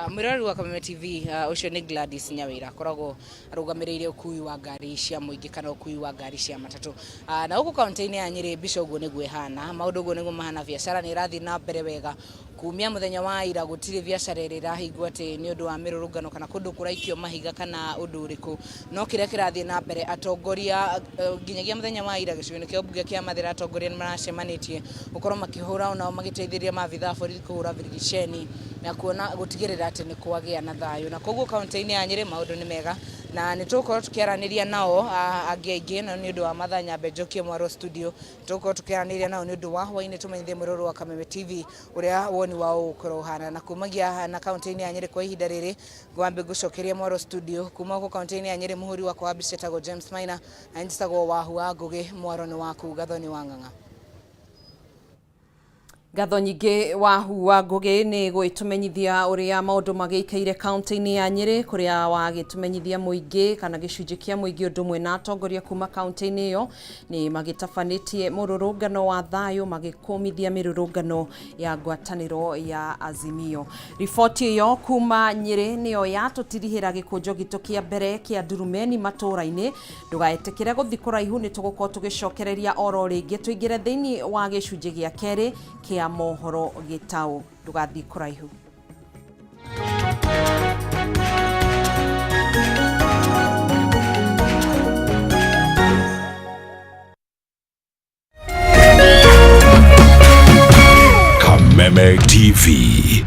Mwĩroreri wa Kameme TV, ũcio nĩ Gladys Nyawĩra, akoragwo arũgamĩrĩire ũkui wa ngari cia mũingĩ kana ũkui wa ngari cia matatũ. Na gũkũ kaunti-inĩ ya Nyĩrĩ mbica ũguo nĩguo ĩhana, maũndũ ũguo nĩguo mahana, biacara nĩ ĩrathiĩ na mbere wega. Kumia mũthenya wa ira gũtirĩ biacara ĩrĩa ĩrahingwo atĩ nĩ ũndũ wa mĩrũrũngano kana kũndũ kũraikio mahiga kana ũndũ ũrĩkũ. No kĩrĩa kĩrathiĩ na mbere atongoria nginyagia mũthenya wa ira gĩcigo-inĩ kĩa ũmbunge kĩa Mathĩra atongoria nĩ maracemanĩtie gũkorwo makĩhũra onao magĩteithĩrĩria maabitha a borithi kũhũra birigiceni na kuona gũtigĩrĩra atĩ nĩ kwagĩa na thayũ. Na koguo kaũntĩ-inĩ ya Nyĩrĩ maũndũ nĩ mega na nĩ tũgũkorwo tũkĩaranĩria nao angĩ aingĩ no nĩ ũndũ wa mathaa nyambe njokie mwaro studio. Tũgũkorwo tũkĩaranĩria nao nĩ ũndũ wa hwainĩ tũmenyithie mwĩroreri wa Kameme TV ũrĩa woni wao ũgũkorwo ũhana. Na kumagia na kaũntĩ-inĩ ya Nyĩrĩ kwa ihinda rĩrĩ ngwambe ngũcokeria mwaro studio. Kuma gũkũ kaũntĩ-inĩ ya Nyĩrĩ mũhũri wakwa wa mbica etagwo James Maina na njĩtagwo Wahu wa Ngũgĩ. Mwaro nĩ waku Gathoni wa Ng'ang'a. Ngatho nyingĩ Wahu wa Ngũgĩ nĩ gwĩtũmenyithia ũrĩa maũndũ magĩikaire kaunti-inĩ ya Nyĩrĩ kũrĩa wagĩtũmenyithia mũingĩ kana gĩcunjĩ kĩa mũingĩ ũndũ ũmwe na atongoria kuma kaunti-inĩ ĩyo nĩ magĩtabanĩtie mũrũrũngano wa thayũ magĩkũmithia mĩrũrũngano ya ngwatanĩro ya Azimio. Riboti ĩyo kuma Nyĩrĩ nĩyo yatũtirihĩra gĩkũnjo gitũ kĩa mbere kĩa ndurumeni matũũra-inĩ. Ndũgaĩtĩkĩre gũthiĩ kũraihu nĩ tũgũkorwo tũgĩcokereria oro rĩngĩ tũingĩre thĩinĩ wa gĩcunjĩ gĩa kerĩ kĩa mohoro gĩtaũ. Ndũgathiĩ kũraihu.